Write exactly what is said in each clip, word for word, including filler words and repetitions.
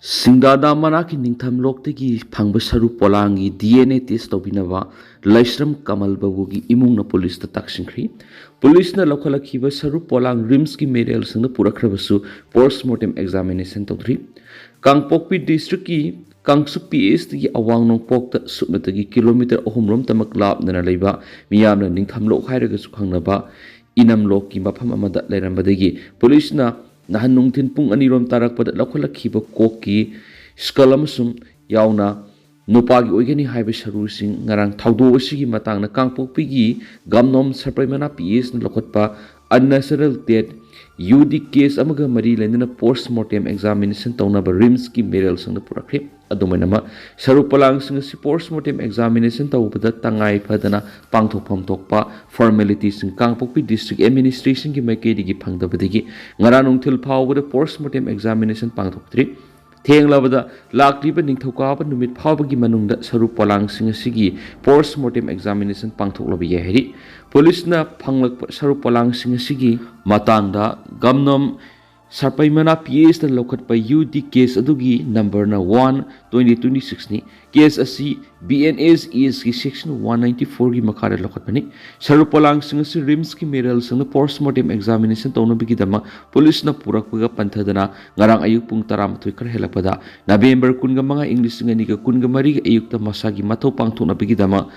ꯁꯤꯡꯗꯥꯗꯥ ꯃꯅꯥꯛꯀꯤ ꯅꯤꯡꯊꯝ ꯂꯣꯛꯇꯒꯤ ꯐꯪꯕ ꯁꯔꯨ ꯄꯣꯂꯥꯡꯒꯤ ꯗꯤ ꯑꯦꯟ ꯑꯦ ꯇꯦꯁ ꯇꯧꯕꯤꯅꯕ ꯂꯩꯁ꯭ꯔꯝ ꯀꯃꯜ ꯕꯥꯕꯨꯒꯤ ꯏꯃꯨꯡꯅ ꯄꯨꯂꯤꯁꯇ ꯇꯥꯛꯁꯤꯟꯈ꯭ꯔꯤ꯫ ꯄꯨꯂꯤꯁꯅ ꯂꯧꯈꯠꯂꯛꯈꯤꯕ ꯁꯔꯨ ꯄꯣꯂꯥꯡ ꯔꯤꯝꯁꯀꯤ ꯃꯦꯔꯤꯌꯦꯜꯁꯤꯡꯗ ꯄꯨꯔꯛꯈ꯭ꯔꯕꯁꯨ ꯄꯣꯁꯃꯣꯔꯇꯦꯝ ꯑꯦꯛꯖꯥꯃꯤꯅꯦꯁꯟ ꯇꯧꯗ꯭ꯔꯤ꯫ ꯀꯥꯡꯄꯣꯛꯄꯤ ꯗꯤꯁꯇ꯭ꯔꯤꯛꯀꯤ ꯀꯥꯡꯁꯨꯛ ꯄꯤ ꯑꯦꯁꯇꯒꯤ ꯑꯋꯥꯡ ꯅꯣꯡꯄꯣꯛꯇ ꯁꯨꯞꯅꯇꯒꯤ ꯀꯤꯂꯣꯃꯤꯇꯔ ꯑꯍꯨꯝ ꯔꯣꯝꯇꯃꯛ ꯂꯥꯞꯅꯅ ꯂꯩꯕ, ꯃꯤꯌꯥꯝꯅ ꯅꯤꯡꯊꯝ ꯂꯣꯛ ꯍꯥꯏꯔꯒꯁꯨ ꯈꯪꯅꯕ ꯏꯅꯝ ꯂꯣꯛꯀꯤ ꯃꯐꯝ ꯑꯃꯗ ꯂꯩꯔꯝꯕꯗꯒꯤ ꯄꯨꯂꯤꯁꯅ ꯅꯍꯥꯟ ꯅꯨꯡꯊꯤꯟ ꯄꯨꯡ ꯑꯅꯤ ꯔꯣꯝ ꯇꯥꯔꯛꯄꯗ ꯂꯧꯈꯠꯂꯛꯈꯤꯕ ꯀꯣꯛꯀꯤ ꯁ꯭ꯀꯜ ꯑꯃꯁꯨꯡ ꯌꯥꯎꯅ ꯅꯨꯄꯥꯒꯤ ꯑꯣꯏꯒꯅꯤ ꯍꯥꯏꯕ ꯁꯔꯨꯁꯤꯡ ꯉꯔꯥꯡ ꯊꯧꯗꯣꯛ ꯑꯁꯤꯒꯤ ꯃꯇꯥꯡꯗ ꯀꯥꯡꯄꯣꯛꯄꯤꯒꯤ ꯒꯝꯅꯣꯝ ꯁꯔꯄꯩꯃꯅꯥ ꯄꯤ ꯑꯦꯁꯅ ꯂꯧꯈꯠꯄ unnatural death, ꯌꯨ ꯗꯤ ꯀꯦꯁ ꯑꯃꯒ ꯃꯔꯤ ꯂꯩꯅꯅ ꯄꯣꯁꯃꯣꯔꯇꯦꯝ ꯑꯦꯛꯖꯥꯃꯤꯅꯦꯁꯟ ꯇꯧꯅꯕ ꯔꯤꯝꯁꯀꯤ ꯃꯦꯔꯤꯌꯦꯜꯁꯤꯡꯗ ꯄꯨꯔꯛꯈ꯭ꯔꯦ꯫ ꯑꯗꯨꯃꯥꯏꯅꯃꯛ ꯁꯔꯨ ꯄꯣꯂꯥꯡꯁꯤꯡ ꯑꯁꯤ ꯄꯣꯁꯃꯣꯔꯇꯦꯝ ꯑꯦꯛꯖꯥꯃꯤꯅꯦꯁꯟ ꯇꯧꯕꯗ ꯇꯉꯥꯏ ꯐꯗꯅ ꯄꯥꯡꯊꯣꯛꯐꯝ ꯊꯣꯛꯄ ꯐꯣꯔꯃꯦꯂꯤꯇꯤꯁꯤꯡ ꯀꯥꯡꯄꯣꯛꯄꯤ ꯗꯤꯁꯇ꯭ꯔꯤꯛ ꯑꯦꯗꯃꯤꯅꯤꯁꯇ꯭ꯔꯦꯁꯟꯒꯤ ꯃꯥꯏꯀꯩꯗꯒꯤ ꯐꯪꯗꯕꯗꯒꯤ ꯉꯔꯥꯡ ꯅꯨꯡꯊꯤꯜ ꯐꯥꯎꯕꯗ ꯄꯣꯁꯃꯣꯔꯇꯦꯝ ꯑꯦꯛꯖꯥꯃꯤꯅꯦꯁꯟ ꯄꯥꯡꯊꯣꯛꯇ꯭ꯔꯤ꯫ ꯊꯦꯡꯂꯕꯗ ꯂꯥꯛꯂꯤꯕ ꯅꯤꯡꯊꯧꯀꯥꯕ ꯅꯨꯃꯤꯠ ꯐꯥꯎꯕꯒꯤ ꯃꯅꯨꯡꯗ ꯁꯔꯨ ꯄꯣꯂꯥꯡꯁꯤꯡ ꯑꯁꯤꯒꯤ ꯄꯣꯁꯃꯣꯔꯇꯦꯝ ꯑꯦꯛꯖꯥꯃꯤꯅꯦꯁꯟ ꯄꯥꯡꯊꯣꯛꯂꯕ ꯌꯥꯏ ꯍꯥꯏꯔꯤ꯫ ꯄꯨꯂꯤꯁꯅ ꯐꯪꯂꯛꯄ ꯁꯔꯨ ꯄꯣꯂꯥꯡꯁꯤꯡ ꯑꯁꯤꯒꯤ ꯃꯇꯥꯡꯗ ꯒꯝꯅꯝ ꯁꯔꯄꯩꯃꯅꯥ ꯄꯤ ꯑꯦꯁꯅ ꯂꯧꯈꯠꯄ ꯌꯨ ꯗꯤ ꯀꯦꯁ ꯑꯗꯨꯒꯤ ꯅꯝꯕꯔꯅ ꯋꯥꯟ ꯇ꯭ꯋꯦꯟꯇꯤ ꯇ꯭ꯋꯦꯟꯇꯤ ꯁꯤꯛꯁꯅꯤ꯫ ꯀꯦꯁ ꯑꯁꯤ ꯕꯤ ꯑꯦꯟ ꯑꯦꯁ ꯑꯦꯁꯀꯤ ꯁꯦꯛꯁꯟ ꯋꯥꯟ ꯅꯥꯏꯟꯇꯤ ꯐꯣꯔꯒꯤ ꯃꯈꯥꯗ ꯂꯧꯈꯠꯄꯅꯤ꯫ ꯁꯔꯨ ꯄꯣꯂꯥꯡꯁꯤꯡ ꯑꯁꯤ ꯔꯤꯝꯁꯀꯤ ꯃꯦꯔꯤꯌꯦꯜꯁꯤꯡꯗ ꯄꯣꯁꯃꯣꯔꯇꯦꯝ ꯑꯦꯛꯖꯥꯃꯤꯅꯦꯁꯟ ꯇꯧꯅꯕꯒꯤꯗꯃꯛ ꯄꯨꯂꯤꯁꯅ ꯄꯨꯔꯛꯄꯒ ꯄꯟꯊꯗꯅ ꯉꯔꯥꯡ ꯑꯌꯨꯛ ꯄꯨꯡ ꯇꯔꯥꯃꯥꯊꯣꯏ ꯈꯔ ꯍꯦꯜꯂꯛꯄꯗ ꯅꯕꯦꯝꯕꯔ ꯀꯨꯟꯒ ꯃꯉꯥ, ꯏꯪ ꯂꯤꯁꯤꯡ ꯑꯅꯤꯒ ꯀꯨꯟꯒ ꯃꯔꯤꯒꯤ ꯑꯌꯨꯛꯇ ꯃꯁꯥꯒꯤ ꯃꯊꯧ ꯄꯥꯡꯊꯣꯛꯅꯕꯒꯤꯗꯃꯛ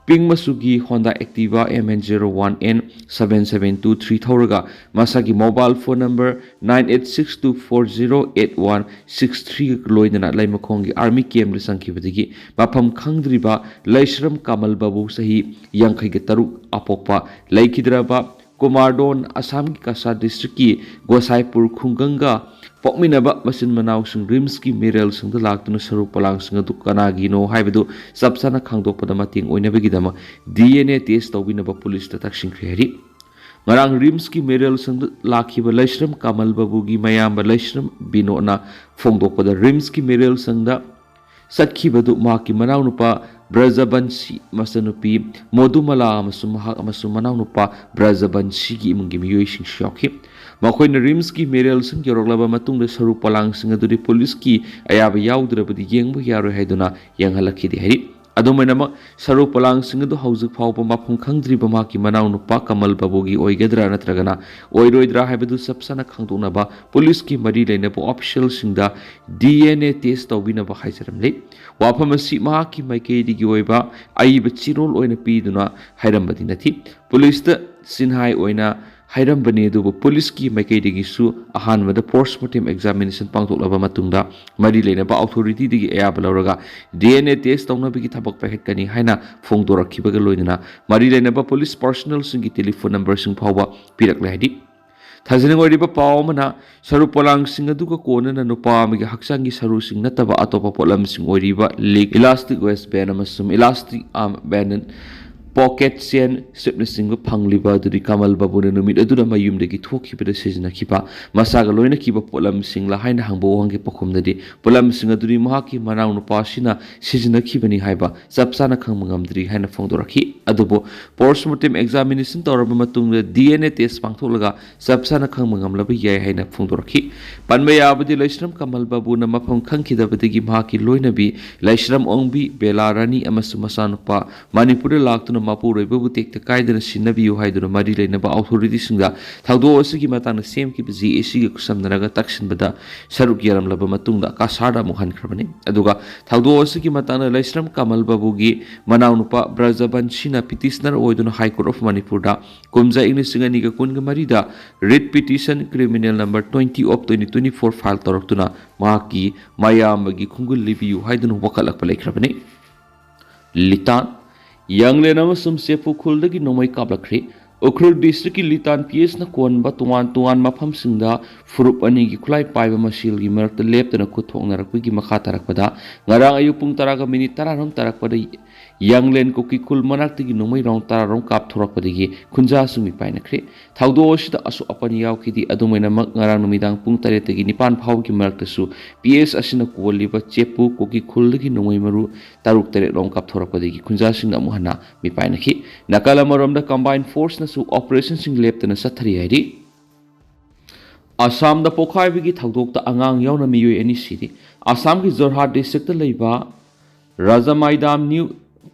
ꯄꯤꯡ ꯃꯆꯨꯒꯤ Honda Activa M N zero one N seven seven two three ꯊꯧꯔꯒ ꯃꯁꯥꯒꯤ mobile phone number nine eight six two four zero eight one six three ꯂꯣꯏꯅꯅ ꯂꯩꯃꯈꯣꯡꯒꯤ ꯑꯥꯔꯃꯤ ꯀꯦꯝꯗ ꯆꯪꯈꯤꯕꯗꯒꯤ ꯃꯐꯝ ꯈꯪꯗ꯭ꯔꯤꯕ ꯂꯩꯁ꯭ꯔꯝ ꯀꯃꯜ ꯕꯥꯕꯨ, ꯆꯍꯤ ꯌꯥꯡꯈꯩꯒ ꯇꯔꯨꯛ ꯑꯄꯣꯛꯄ, ꯂꯩꯈꯤꯗ꯭ꯔꯕ ꯀꯨꯃꯥꯔꯗꯣꯟ, ꯑꯁꯥꯝꯒꯤ ꯀꯁꯥꯔ ꯗꯤꯁꯇ꯭ꯔꯤꯛꯀꯤ ꯒꯣꯁꯥꯏꯄꯨꯔ ꯈꯨꯡꯒꯪꯒ ꯄꯣꯛꯃꯤꯟꯅꯕ ꯃꯆꯤꯟ ꯃꯅꯥꯎꯁꯤꯡ ꯔꯤꯝꯁꯀꯤ ꯃꯦꯔꯤꯌꯦꯜꯁꯤꯡꯗ ꯂꯥꯛꯇꯨꯅ ꯁꯔꯨ ꯄꯣꯂꯥꯡꯁꯤꯡ ꯑꯗꯨ ꯀꯅꯥꯒꯤꯅꯣ ꯍꯥꯏꯕꯗꯨ ꯆꯞ ꯆꯥꯅ ꯈꯪꯗꯣꯛꯄꯗ ꯃꯇꯦꯡ ꯑꯣꯏꯅꯕꯒꯤꯗꯃꯛ ꯗꯤ ꯑꯦꯟ ꯑꯦ ꯇꯦꯁ ꯇꯧꯕꯤꯅꯕ ꯄꯨꯂꯤꯁꯇ ꯇꯛꯁꯤꯟꯈ꯭ꯔꯦ ꯍꯥꯏꯔꯤ꯫ ꯉꯔꯥꯡ ꯔꯤꯝꯁꯀꯤ ꯃꯦꯔꯤꯌꯦꯜꯁꯤꯡꯗ ꯂꯥꯛꯈꯤꯕ ꯂꯩꯁ꯭ꯔꯝ ꯀꯃꯜ ꯕꯥꯕꯨꯒꯤ ꯃꯌꯥꯝꯕ ꯂꯩꯁ꯭ꯔꯝ ꯕꯤꯅꯣꯗꯅ ꯐꯣꯡꯗꯣꯛꯄꯗ ꯔꯤꯝꯁꯀꯤ ꯃꯦꯔꯤꯌꯦꯜꯁꯤꯡꯗ ꯆꯠꯈꯤꯕꯗꯨ ꯃꯍꯥꯛꯀꯤ ꯃꯅꯥꯎꯅꯨꯄꯥ ꯕ꯭ꯔꯖꯕꯟꯁꯤ, ꯃꯆꯟꯅꯨꯄꯤ ꯃꯣꯗꯨꯃꯂꯥ ꯑꯃꯁꯨꯡ ꯃꯍꯥꯛ ꯑꯃꯁꯨꯡ ꯃꯅꯥꯎꯅꯨꯄꯥ ꯕ꯭ꯔꯖꯕꯟꯁꯤꯒꯤ ꯏꯃꯨꯡꯒꯤ ꯃꯤꯑꯣꯏꯁꯤꯡꯁꯨ ꯌꯥꯎꯈꯤ꯫ ꯃꯈꯣꯏꯅ ꯔꯤꯝꯁꯀꯤ ꯃꯦꯔꯦꯜꯁꯤꯡ ꯌꯧꯔꯛꯂꯕ ꯃꯇꯨꯡꯗ ꯁꯔꯨ ꯄꯣꯂꯥꯡꯁꯤꯡ ꯑꯗꯨꯗꯤ ꯄꯨꯂꯤꯁꯀꯤ ꯑꯌꯥꯕ ꯌꯥꯎꯗ꯭ꯔꯕꯗꯤ ꯌꯦꯡꯕ ꯌꯥꯔꯣꯏ ꯍꯥꯏꯗꯨꯅ ꯌꯦꯡꯍꯜꯂꯛꯈꯤꯗꯦ ꯍꯥꯏꯔꯤ꯫ ꯑꯗꯨꯝ ꯑꯣꯏꯅꯃꯛ, ꯁꯔꯨ ꯄꯣꯂꯥꯡꯁꯤꯡ ꯑꯗꯨ ꯍꯧꯖꯤꯛ ꯐꯥꯎꯕ ꯃꯐꯝ ꯈꯪꯗ꯭ꯔꯤꯕ ꯃꯍꯥꯛꯀꯤ ꯃꯅꯥꯎꯅꯨꯄꯥ ꯀꯃꯜ ꯕꯥꯕꯨꯒꯤ ꯑꯣꯏꯒꯗ꯭ꯔꯥ ꯅꯠꯇ꯭ꯔꯒꯅ ꯑꯣꯏꯔꯣꯏꯗ꯭ꯔꯥ ꯍꯥꯏꯕꯗꯨ ꯆꯞ ꯆꯥꯅ ꯈꯪꯗꯣꯛꯅꯕ ꯄꯨꯂꯤꯁꯀꯤ ꯃꯔꯤ ꯂꯩꯅꯕ ꯑꯣꯐꯤꯁꯤꯌꯦꯜꯁꯤꯡꯗ ꯗꯤ ꯑꯦꯟ ꯑꯦ ꯇꯦꯁ ꯇꯧꯕꯤꯅꯕ ꯍꯥꯏꯖꯔꯝꯂꯤ꯫ ꯋꯥꯐꯝ ꯑꯁꯤ ꯃꯍꯥꯛꯀꯤ ꯃꯥꯏꯀꯩꯗꯒꯤ ꯑꯣꯏꯕ ꯑꯏꯕ ꯆꯦꯔꯣꯜ ꯑꯣꯏꯅ ꯄꯤꯗꯨꯅ ꯍꯥꯏꯔꯝꯕꯗꯤ ꯅꯠꯇꯦ꯫ ꯄꯨꯂꯤꯁꯇ ꯆꯤꯟꯍꯥꯏ ꯑꯣꯏꯅ ꯍꯥꯏꯔꯝꯕꯅꯤ, ꯑꯗꯨꯕꯨ ꯄꯨꯂꯤꯁꯀꯤ ꯃꯥꯏꯀꯩꯗꯒꯤꯁꯨ ꯑꯍꯥꯟꯕꯗ ꯄꯣꯁꯃꯣꯔꯇꯦꯝ ꯑꯦꯛꯖꯥꯃꯤꯅꯦꯁꯟ ꯄꯥꯡꯊꯣꯛꯂꯕ ꯃꯇꯨꯡꯗ ꯃꯔꯤ ꯂꯩꯅꯕ ꯑꯣꯊꯣꯔꯤꯇꯤꯗꯒꯤ ꯑꯌꯥꯕ ꯂꯧꯔꯒ ꯗꯤ ꯑꯦꯟ ꯑꯦ ꯇꯦꯁ ꯇꯧꯅꯕꯒꯤ ꯊꯕꯛ ꯄꯥꯏꯈꯠꯀꯅꯤ ꯍꯥꯏꯅ ꯐꯣꯡꯗꯣꯔꯛꯈꯤꯕꯒ ꯂꯣꯏꯅꯅ ꯃꯔꯤ ꯂꯩꯅꯕ ꯄꯨꯂꯤꯁ ꯄꯥꯔꯁꯣꯅꯦꯜꯁꯤꯡꯒꯤ ꯇꯦꯂꯤꯐꯣꯟ ꯅꯝꯕꯔꯁꯤꯡ ꯐꯥꯎꯕ ꯄꯤꯔꯛꯂꯦ ꯍꯥꯏꯗꯤ꯫ ꯊꯥꯖꯅꯤꯡ ꯑꯣꯏꯔꯤꯕ ꯄꯥꯎ ꯑꯃꯅ, ꯁꯔꯨ ꯄꯣꯂꯥꯡꯁꯤꯡ ꯑꯗꯨꯒ ꯀꯣꯟꯅꯅ ꯅꯨꯄꯥ ꯑꯃꯒꯤ ꯍꯛꯆꯥꯡꯒꯤ ꯁꯔꯨꯁꯤꯡ ꯅꯠꯇꯕ ꯑꯇꯣꯞꯄ ꯄꯣꯠꯂꯝꯁꯤꯡ ꯑꯣꯏꯔꯤꯕ ꯂꯤꯛ, ꯏꯂꯥꯁꯇꯤꯛ ꯋꯦꯁ ꯕꯦꯟ ꯑꯃꯁꯨꯡ ꯏꯂꯥꯁꯇꯤꯛ ꯑꯥꯔꯝ ꯕꯦꯟ, ꯄꯣꯀꯦꯠ ꯆꯦꯟ ꯁ꯭ꯇ꯭ꯔꯤꯞꯅꯆꯤꯡꯕ ꯐꯪꯂꯤꯕ ꯑꯗꯨꯗꯤ ꯀꯃꯜ ꯕꯥꯕꯨꯅ ꯅꯨꯃꯤꯠ ꯑꯗꯨꯗ ꯃꯌꯨꯝꯗꯒꯤ ꯊꯣꯛꯈꯤꯕꯗ ꯁꯤꯖꯤꯟꯅꯈꯤꯕ, ꯃꯁꯥꯒ ꯂꯣꯏꯅꯈꯤꯕ ꯄꯣꯠꯂꯝꯁꯤꯡꯂ ꯍꯥꯏꯅ ꯍꯪꯕ ꯋꯥꯍꯪꯒꯤ ꯄꯥꯎꯈꯨꯝꯗꯗꯤ, ꯄꯣꯠꯂꯝꯁꯤꯡ ꯑꯗꯨꯗꯤ ꯃꯍꯥꯛꯀꯤ ꯃꯅꯥꯎꯅꯨꯄꯥꯁꯤꯅ ꯁꯤꯖꯤꯟꯅꯈꯤꯕꯅꯤ ꯍꯥꯏꯕ ꯆꯞ ꯆꯥꯅ ꯈꯪꯕ ꯉꯝꯗ꯭ꯔꯤ ꯍꯥꯏꯅ ꯐꯣꯡꯗꯣꯔꯛꯈꯤ꯫ ꯑꯗꯨꯕꯨ ꯄꯣꯁꯃꯣꯔꯇꯦꯝ ꯑꯦꯛꯖꯥꯃꯤꯅꯦꯁꯟ ꯇꯧꯔꯕ ꯃꯇꯨꯡꯗ ꯗꯤ ꯑꯦꯟ ꯑꯦ ꯇꯦꯁ ꯄꯥꯡꯊꯣꯛꯂꯒ ꯆꯞ ꯆꯥꯅ ꯈꯪꯕ ꯉꯝꯂꯕ ꯌꯥꯏ ꯍꯥꯏꯅ ꯐꯣꯡꯗꯣꯔꯛꯈꯤ꯫ ꯄꯟꯕ ꯌꯥꯕꯗꯤ, ꯂꯩꯁ꯭ꯔꯝ ꯀꯃꯜ ꯕꯥꯕꯨꯅ ꯃꯐꯝ ꯈꯪꯈꯤꯗꯕꯗꯒꯤ ꯃꯍꯥꯛꯀꯤ ꯂꯣꯏꯅꯕꯤ ꯂꯩꯁ꯭ꯔꯝ ꯑꯣꯡꯕꯤ, ꯕꯦꯂꯥ ꯔꯥꯅꯤ ꯑꯃꯁꯨꯡ ꯃꯆꯥꯅꯨꯄꯥ ꯃꯅꯤꯄꯨꯔꯗ ꯂꯥꯛꯇꯨꯅ ꯃꯄꯨꯔꯣꯏꯕꯕꯨ ꯇꯦꯛꯇ ꯀꯥꯏꯗꯅ ꯁꯤꯟꯅꯕꯤꯌꯨ ꯍꯥꯏꯗꯨꯅ ꯃꯔꯤ ꯂꯩꯅꯕ ꯑꯣꯊꯣꯔꯤꯇꯤꯁꯤꯡꯗ ꯊꯧꯗꯣꯛ ꯑꯁꯤꯒꯤ ꯃꯇꯥꯡꯗ ꯁꯦꯝꯈꯤꯕ ꯖꯦ ꯑꯦ ꯁꯤꯒ ꯈꯨꯠꯁꯝꯅꯔꯒ ꯇꯛꯁꯤꯟꯕꯗ ꯁꯔꯨꯛ ꯌꯥꯔꯝꯂꯕ ꯃꯇꯨꯡꯗ ꯀꯁꯥꯔꯗ ꯑꯃꯨꯛ ꯍꯟꯈ꯭ꯔꯕꯅꯤ꯫ ꯑꯗꯨꯒ ꯊꯧꯗꯣꯛ ꯑꯁꯤꯒꯤ ꯃꯇꯥꯡꯗ ꯂꯩꯁ꯭ꯔꯝ ꯀꯃꯜ ꯕꯥꯕꯨꯒꯤ ꯃꯅꯥꯎꯅꯨꯄꯥ ꯕ꯭ꯔꯖꯕꯟꯁꯤꯅ ꯄꯤꯇꯤꯁꯅꯔ ꯑꯣꯏꯗꯨꯅ ꯍꯥꯏ ꯀꯣꯔꯠ ꯑꯣꯐ ꯃꯅꯤꯄꯨꯔꯗ ꯀꯨꯝꯖꯥ ꯏꯪ ꯂꯤꯁꯤꯡ ꯑꯅꯤꯒ ꯀꯨꯟꯒ ꯃꯔꯤꯗ writ petition criminal number twenty of twenty twenty four file ꯇꯧꯔꯛꯇꯨꯅ ꯃꯍꯥꯛꯀꯤ ꯃꯌꯥꯝꯕꯒꯤ ꯈꯣꯡꯒꯨꯜ ꯂꯤꯕꯤꯌꯨ ꯍꯥꯏꯗꯨꯅ ꯋꯥꯀꯠꯂꯛꯄ ꯂꯩꯈ꯭ꯔꯕꯅꯤ꯫ ꯂꯤꯇꯥꯟ, ꯌꯪꯂꯦꯟ ꯑꯃꯁꯨꯡ ꯁꯦꯐꯨ ꯈꯨꯜꯗꯒꯤ ꯅꯣꯡꯃꯩ ꯀꯥꯞꯂꯛꯈ꯭ꯔꯦ꯫ ꯎꯈ꯭ꯔꯨꯜ ꯗꯤꯁꯇ꯭ꯔꯤꯛꯀꯤ ꯂꯤꯇꯥꯟ ꯄꯤ ꯑꯦꯁꯅ ꯀꯣꯟꯕ ꯇꯣꯉꯥꯟ ꯇꯣꯉꯥꯟ ꯃꯐꯝꯁꯤꯡꯗ ꯐꯨꯔꯨꯞ ꯑꯅꯤꯒꯤ ꯈꯨꯠꯂꯥꯏ ꯄꯥꯏꯕ ꯃꯁꯦꯜꯒꯤ ꯃꯔꯛꯇ ꯂꯦꯞꯇꯅ ꯈꯨꯠ ꯊꯣꯛꯅꯔꯛꯄꯒꯤ ꯃꯈꯥ ꯇꯥꯔꯛꯄꯗ ꯉꯔꯥꯡ ꯑꯌꯨꯛ ꯄꯨꯡ ꯇꯔꯥꯒ ꯃꯤꯅꯤꯠ ꯇꯔꯥꯔꯣꯝ ꯇꯥꯔꯛꯄꯗ ꯌꯥꯡꯂꯦꯟ ꯀꯨꯀꯤ ꯈꯨꯜ ꯃꯅꯥꯛꯇꯒꯤ ꯅꯣꯡꯃꯩ ꯔꯥꯎꯟ ꯇꯔꯥꯔꯣꯝ ꯀꯥꯞꯊꯣꯔꯛꯄꯗꯒꯤ ꯈꯨꯟꯖꯥꯁꯨ ꯃꯤꯄꯥꯏꯅꯈ꯭ꯔꯦ꯫ ꯊꯧꯗꯣꯛ ꯑꯁꯤꯗ ꯑꯁꯣꯛ ꯑꯄꯟ ꯌꯥꯎꯈꯤꯗꯦ꯫ ꯑꯗꯨꯝ ꯑꯣꯏꯅꯃꯛ, ꯉꯔꯥꯡ ꯅꯨꯃꯤꯗꯥꯡ ꯄꯨꯡ ꯇꯔꯦꯠꯇꯒꯤ ꯅꯤꯄꯥꯟ ꯐꯥꯎꯕꯒꯤ ꯃꯔꯛꯇꯁꯨ ꯄꯤ ꯑꯦꯁ ꯑꯁꯤꯅ ꯀꯣꯜꯂꯤꯕ ꯆꯦꯄꯨ ꯀꯨꯀꯤ ꯈꯨꯜꯗꯒꯤ ꯅꯣꯡꯃꯩ ꯃꯔꯨ ꯇꯔꯨꯛ ꯇꯔꯦꯠ ꯔꯣꯝ ꯀꯥꯞꯊꯣꯔꯛꯄꯗꯒꯤ ꯈꯨꯟꯖꯥꯁꯤꯡꯅ ꯑꯃꯨꯛ ꯍꯟꯅ ꯃꯤꯄꯥꯏꯅꯈꯤ꯫ ꯅꯥꯀꯜ ꯑꯃꯔꯣꯝꯗ, ꯀꯝꯕꯥꯏꯟ ꯐꯣꯔꯁꯅꯁꯨ ꯑꯣꯄꯔꯦꯁꯟꯁꯤꯡ ꯂꯦꯞꯇꯅ ꯆꯠꯊꯔꯤ ꯍꯥꯏꯔꯤ꯫ ꯑꯁꯥꯝꯗ ꯄꯣꯈꯥꯏꯕꯒꯤ ꯊꯧꯗꯣꯛꯇ ꯑꯉꯥꯡ ꯌꯥꯎꯅ ꯃꯤꯑꯣꯏ ꯑꯅꯤ ꯁꯤꯔꯤ꯫ ꯑꯁꯥꯝꯒꯤ ꯖꯣꯔꯍꯥꯠ ꯗꯤꯁꯇ꯭ꯔꯤꯛꯇ ꯂꯩꯕ ꯔꯥꯖꯥꯃꯥꯏꯗꯥꯝ ꯅ꯭ꯌꯨ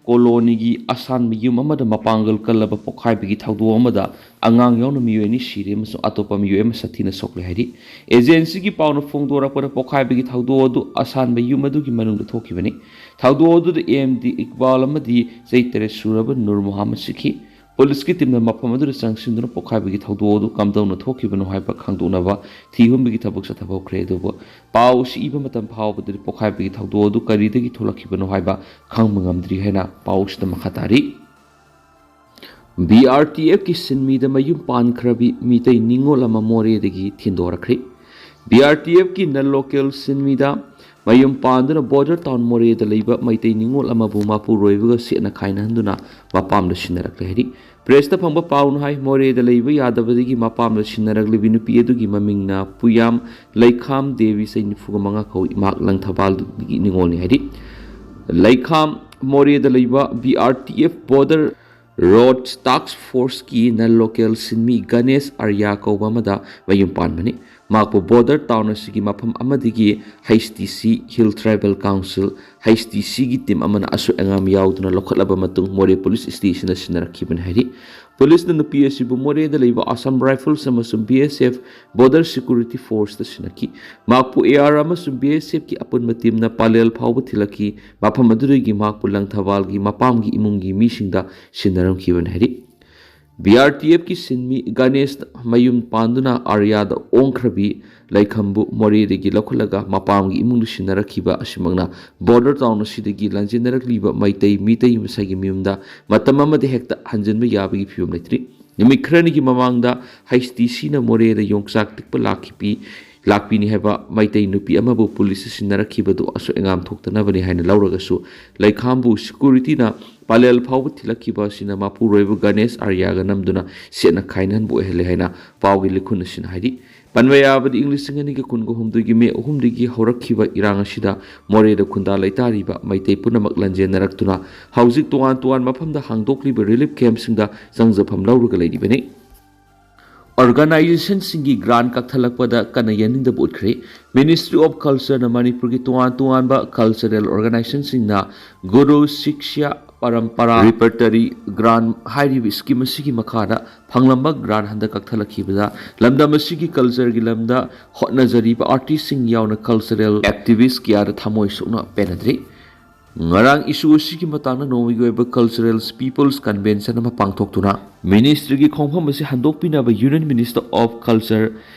ꯀꯣꯂꯣꯅꯤꯒꯤ ꯑꯁꯥꯟꯕ ꯌꯨꯝ ꯑꯃꯗ ꯃꯄꯥꯡꯒꯜ ꯀꯜꯂꯕ ꯄꯣꯈꯥꯏꯕꯒꯤ ꯊꯧꯗꯣꯛ ꯑꯃꯗ ꯑꯉꯥꯡ ꯌꯥꯎꯅ ꯃꯤꯑꯣꯏ ꯑꯅꯤ ꯁꯤꯔꯦ ꯑꯃꯁꯨꯡ ꯑꯇꯣꯞꯄ ꯃꯤꯑꯣꯏ ꯑꯃ ꯁꯥꯊꯤꯅ ꯁꯣꯛꯂꯦ ꯍꯥꯏꯔꯤ꯫ ꯑꯦꯖꯦꯟꯁꯤꯒꯤ ꯄꯥꯎꯅ ꯐꯣꯡꯗꯣꯔꯛꯄꯗ, ꯄꯣꯈꯥꯏꯕꯒꯤ ꯊꯧꯗꯣꯛ ꯑꯗꯨ ꯑꯁꯥꯟꯕ ꯌꯨꯝ ꯑꯗꯨꯒꯤ ꯃꯅꯨꯡꯗ ꯊꯣꯛꯈꯤꯕꯅꯤ꯫ ꯊꯧꯗꯣꯛ ꯑꯗꯨꯗ ꯑꯦꯝ ꯗꯤ ꯏꯛꯕꯥꯜ ꯑꯃꯗꯤ ꯆꯍꯤ ꯇꯔꯦꯠ ꯁꯨꯔꯕ ꯅꯨꯔ ꯃꯨꯍꯥꯃꯗ ꯁꯤꯈꯤ꯫ ꯄꯨꯂꯤꯁꯀꯤ ꯇꯤꯝꯅ ꯃꯐꯝ ꯑꯗꯨꯗ ꯆꯪꯁꯤꯟꯗꯨꯅ ꯄꯣꯈꯥꯏꯕꯒꯤ ꯊꯧꯗꯣꯛ ꯑꯗꯨ ꯀꯝꯗꯧꯅ ꯊꯣꯛꯈꯤꯕꯅꯣ ꯍꯥꯏꯕ ꯈꯪꯗꯣꯛꯅꯕ ꯊꯤꯍꯨꯝꯕꯒꯤ ꯊꯕꯛ ꯆꯠꯊꯍꯧꯈ꯭ꯔꯦ꯫ ꯑꯗꯨꯕꯨ ꯄꯥꯎ ꯑꯁꯤ ꯏꯕ ꯃꯇꯝ ꯐꯥꯎꯕꯗꯗꯤ ꯄꯣꯈꯥꯏꯕꯒꯤ ꯊꯧꯗꯣꯛ ꯑꯗꯨ ꯀꯔꯤꯗꯒꯤ ꯊꯣꯛꯂꯛꯈꯤꯕꯅꯣ ꯍꯥꯏꯕ ꯈꯪꯕ ꯉꯝꯗ꯭ꯔꯤ ꯍꯥꯏꯅ ꯄꯥꯎ ꯑꯁꯤꯗ ꯃꯈꯥ ꯇꯥꯔꯤ꯫ ꯕꯤ ꯑꯥꯔ ꯇꯤ ꯑꯦꯐꯀꯤ ꯁꯤꯟꯃꯤꯗ ꯃꯌꯨꯝ ꯄꯥꯟꯈ꯭ꯔꯕꯤ ꯃꯤꯇꯩ ꯅꯤꯉꯣꯜ ꯑꯃ ꯃꯣꯔꯦꯗꯒꯤ ꯊꯤꯟꯗꯣꯔꯛꯈ꯭ꯔꯦ꯫ ꯕꯤ ꯑꯥꯔ ꯇꯤ ꯑꯦꯐꯀꯤ ꯅꯟ ꯂꯣꯀꯦꯜ ꯁꯤꯟꯃꯤꯗ ꯃꯌꯨꯝ ꯄꯥꯟꯗꯨꯅ ꯕꯣꯔꯗꯔ ꯇꯥꯎꯟ ꯃꯣꯔꯦꯗ ꯂꯩꯕ ꯃꯩꯇꯩ ꯅꯤꯉꯣꯜ ꯑꯃꯕꯨ ꯃꯄꯨꯔꯣꯏꯕꯒ ꯁꯦꯠꯅ ꯈꯥꯏꯅꯍꯟꯗꯨꯅ ꯃꯄꯥꯝꯗ ꯁꯤꯟꯅꯔꯛꯂꯦ ꯍꯥꯏꯔꯤ꯫ ꯄ꯭ꯔꯦꯁꯇ ꯐꯪꯕ ꯄꯥꯎꯅ ꯍꯥꯏ, ꯃꯣꯔꯦꯗ ꯂꯩꯕ ꯌꯥꯗꯕꯗꯒꯤ ꯃꯄꯥꯝꯗ ꯁꯤꯟꯅꯔꯛꯂꯤꯕꯤ ꯅꯨꯄꯤ ꯑꯗꯨꯒꯤ ꯃꯃꯤꯡꯅ ꯄꯨꯌꯥꯝ ꯂꯩꯈꯥꯝ ꯗꯦꯕꯤ, ꯆꯍꯤ ꯅꯤꯐꯨꯒ ꯃꯉꯥ ꯀꯧꯏ꯫ ꯃꯍꯥꯛ ꯂꯪꯊꯕꯥꯜꯒꯤ ꯅꯤꯉꯣꯜꯅꯤ ꯍꯥꯏꯔꯤ꯫ ꯂꯩꯈꯥꯝ ꯃꯣꯔꯦꯗ ꯂꯩꯕ B R T F border road ꯇꯥꯛꯁ ꯐꯣꯔꯁꯀꯤ ꯅꯟ ꯂꯣꯀꯦꯜ ꯁꯤꯟꯃꯤ ꯒꯅꯦꯁ ꯑꯥꯔꯌꯥ ꯀꯧꯕ ꯑꯃꯗ ꯃꯌꯨꯝ ꯄꯥꯟꯕꯅꯤ꯫ ꯃꯍꯥꯛꯄꯨ ꯕꯣꯔꯗꯔ ꯇꯥꯎꯟ ꯑꯁꯤꯒꯤ ꯃꯐꯝ ꯑꯃꯗꯒꯤ H T C, hill tribal council, H T ꯁꯤꯒꯤ ꯇꯤꯝ ꯑꯃꯅ ꯑꯁꯣꯏ ꯑꯉꯥꯝ ꯌꯥꯎꯗꯨꯅ ꯂꯧꯈꯠꯂꯕ ꯃꯇꯨꯡ ꯃꯣꯔꯦ ꯄꯨꯂꯤꯁ ꯁ꯭ꯇꯦꯁꯟꯗ ꯁꯤꯟꯅꯔꯛꯈꯤꯕꯅꯤ ꯍꯥꯏꯔꯤ꯫ ꯄꯨꯂꯤꯁꯅ ꯅꯨꯄꯤ ꯑꯁꯤꯕꯨ ꯃꯣꯔꯦꯗ ꯂꯩꯕ ꯑꯁꯥꯝ ꯔꯥꯏꯐꯜꯁ ꯑꯃꯁꯨꯡ ꯕꯤ ꯑꯦꯁ ꯑꯦꯐ ꯕꯣꯔꯗꯔ ꯁꯦꯀ꯭ꯌꯨꯔꯤꯇꯤ ꯐꯣꯔꯁꯇ ꯁꯤꯟꯅꯈꯤ꯫ ꯃꯍꯥꯛꯄꯨ ꯑꯦ ꯑꯥꯔ ꯑꯃꯁꯨꯡ ꯕꯤ ꯑꯦꯁ ꯑꯦꯐꯀꯤ ꯑꯄꯨꯟꯕ ꯇꯤꯝꯅ ꯄꯥꯂꯦꯜ ꯐꯥꯎꯕ ꯊꯤꯜꯂꯛꯈꯤ꯫ ꯃꯐꯝ ꯑꯗꯨꯗꯒꯤ ꯃꯍꯥꯛꯄꯨ ꯂꯪꯊꯕꯥꯜꯒꯤ ꯃꯄꯥꯝꯒꯤ ꯏꯃꯨꯡꯒꯤ ꯃꯤꯁꯤꯡꯗ ꯁꯤꯟꯅꯔꯝꯈꯤꯕꯅꯤ ꯍꯥꯏꯔꯤ꯫ ꯕꯤ ꯑꯥꯔ ꯇꯤ ꯑꯦꯐꯀꯤ ꯁꯤꯟꯃꯤ ꯒꯅꯦꯁ ꯃꯌꯨꯝ ꯄꯥꯟꯗꯨꯅ ꯑꯥꯔꯌꯥꯗ ꯑꯣꯡꯈ꯭ꯔꯕꯤ ꯂꯩꯈꯝꯕꯨ ꯃꯣꯔꯦꯗꯒꯤ ꯂꯧꯈꯠꯂꯒ ꯃꯄꯥꯝꯒꯤ ꯏꯃꯨꯡꯗ ꯁꯤꯟꯅꯔꯛꯈꯤꯕ ꯑꯁꯤꯃꯛꯅ ꯕꯣꯔꯗꯔ ꯇꯥꯎꯟ ꯑꯁꯤꯗꯒꯤ ꯂꯥꯟꯖꯦꯟꯅꯔꯛꯂꯤꯕ ꯃꯩꯇꯩ ꯃꯤꯇꯩ ꯃꯁꯥꯒꯤ ꯃꯌꯨꯝꯗ ꯃꯇꯝ ꯑꯃꯗ ꯍꯦꯛꯇ ꯍꯟꯖꯤꯟꯕ ꯌꯥꯕꯒꯤ ꯐꯤꯕꯝ ꯂꯩꯇ꯭ꯔꯤ꯫ ꯅꯨꯃꯤꯠ ꯈꯔꯅꯤꯒꯤ ꯃꯃꯥꯡꯗ ꯍꯩꯆ ꯗꯤ ꯁꯤꯅ ꯃꯣꯔꯦꯗ ꯌꯣꯡꯆꯥꯛ ꯇꯤꯛꯄ ꯂꯥꯛꯈꯤꯕꯤ ꯂꯥꯛꯄꯤꯅꯤ ꯍꯥꯏꯕ ꯃꯩꯇꯩ ꯅꯨꯄꯤ ꯑꯃꯕꯨ ꯄꯨꯂꯤꯁꯇ ꯁꯤꯟꯅꯔꯛꯈꯤꯕꯗꯨ ꯑꯁꯣꯏ ꯑꯉꯥꯝ ꯊꯣꯛꯇꯅꯕꯅꯤ ꯍꯥꯏꯅ ꯂꯧꯔꯒꯁꯨ, ꯂꯩꯈꯥꯝꯕꯨ ꯁꯦꯀ꯭ꯌꯨꯔꯤꯇꯤꯅ ꯄꯂꯦꯜ ꯐꯥꯎꯕ ꯊꯤꯜꯂꯛꯈꯤꯕ ꯑꯁꯤꯅ ꯃꯄꯨꯔꯣꯏꯕ ꯒꯅꯦꯁ ꯑꯥꯔꯌꯥꯒ ꯅꯝꯗꯨꯅ ꯁꯦꯠꯅ ꯈꯥꯏꯅꯍꯟꯕ ꯑꯣꯏꯍꯜꯂꯦ ꯍꯥꯏꯅ ꯄꯥꯎꯒꯤ ꯂꯤꯈꯨꯟ ꯑꯁꯤꯅ ꯍꯥꯏꯔꯤ꯫ ꯄꯟꯕ ꯌꯥꯕꯗꯤ, ꯏꯪ ꯂꯤꯁꯤꯡ ꯑꯅꯤꯒ ꯀꯨꯟꯒ ꯍꯨꯝꯗꯣꯏꯒꯤ ꯃꯦ ꯑꯍꯨꯝꯗꯒꯤ ꯍꯧꯔꯛꯈꯤꯕ ꯏꯔꯥꯡ ꯑꯁꯤꯗ ꯃꯣꯔꯦꯗ ꯈꯨꯟꯗꯥ ꯂꯩꯇꯥꯔꯤꯕ ꯃꯩꯇꯩ ꯄꯨꯝꯅꯃꯛ ꯂꯥꯟꯖꯦꯟꯅꯔꯛꯇꯨꯅ ꯍꯧꯖꯤꯛ ꯇꯣꯉꯥꯟ ꯇꯣꯉꯥꯟꯕ ꯃꯐꯝꯗ ꯍꯥꯡꯗꯣꯛꯂꯤꯕ ꯔꯤꯂꯤꯐ ꯀꯦꯝꯞꯁꯤꯡꯗ ꯆꯪꯖꯐꯝ ꯂꯧꯔꯒ ꯂꯩꯔꯤꯕꯅꯤ꯫ ꯑꯣꯔꯒꯅꯥꯏꯖꯦꯁꯟꯁꯤꯡꯒꯤ ꯒ꯭ꯔꯥꯟ ꯀꯛꯊꯠꯂꯛꯄꯗ ꯀꯟꯅ ꯌꯥꯅꯤꯡꯗꯕ ꯎꯠꯈ꯭ꯔꯦ꯫ ꯃꯤꯅꯤꯁꯇ꯭ꯔꯤ ꯑꯣꯐ ꯀꯜꯆꯔꯅ ꯃꯅꯤꯄꯨꯔꯒꯤ ꯇꯣꯉꯥꯟ ꯇꯣꯉꯥꯟꯕ ꯀꯜꯆꯔꯦꯜ ꯑꯣꯔꯒꯅꯥꯏꯖꯦꯁꯟꯁꯤꯡꯅ ꯒꯨꯔꯨ ꯁꯤꯛꯁ꯭ꯌꯥ ꯄꯔꯝꯄꯔꯥ ꯔꯤꯄꯔꯇꯔꯤ ꯒ꯭ꯔꯥꯟ ꯍꯥꯏꯔꯤꯕ ꯁ꯭ꯀꯤꯝ ꯑꯁꯤꯒꯤ ꯃꯈꯥꯗ ꯐꯪꯂꯝꯕ ꯒ꯭ꯔꯥꯟ ꯍꯟꯗꯛ ꯀꯛꯊꯠꯂꯛꯈꯤꯕꯗ ꯂꯝꯗꯝ ꯑꯁꯤꯒꯤ ꯀꯜꯆꯔꯒꯤ ꯂꯝꯗ ꯍꯣꯠꯅꯖꯔꯤꯕ ꯑꯥꯔꯇꯤꯁꯁꯤꯡ ꯌꯥꯎꯅ ꯀꯜꯆꯔꯦꯜ ꯑꯦꯛꯇꯤꯚꯤꯁ ꯀꯌꯥꯗ ꯊꯃꯣꯏ ꯁꯣꯛꯅ ꯄꯦꯟꯅꯗ꯭ꯔꯤ꯫ ꯉꯔꯥꯡ ꯏꯁꯨ ꯑꯁꯤꯒꯤ ꯃꯇꯥꯡꯗ ꯅꯣꯡꯃꯒꯤ ꯑꯣꯏꯕ ꯀꯜꯆꯔꯦꯜ ꯄꯤꯄꯜꯁ ꯀꯟꯚꯦꯟꯁꯟ ꯑꯃ ꯄꯥꯡꯊꯣꯛꯇꯨꯅ ꯃꯤꯅꯤꯁꯇ꯭ꯔꯤꯒꯤ ꯈꯣꯡꯐꯝ ꯑꯁꯤ ꯍꯟꯗꯣꯛꯄꯤꯅꯕ union minister of culture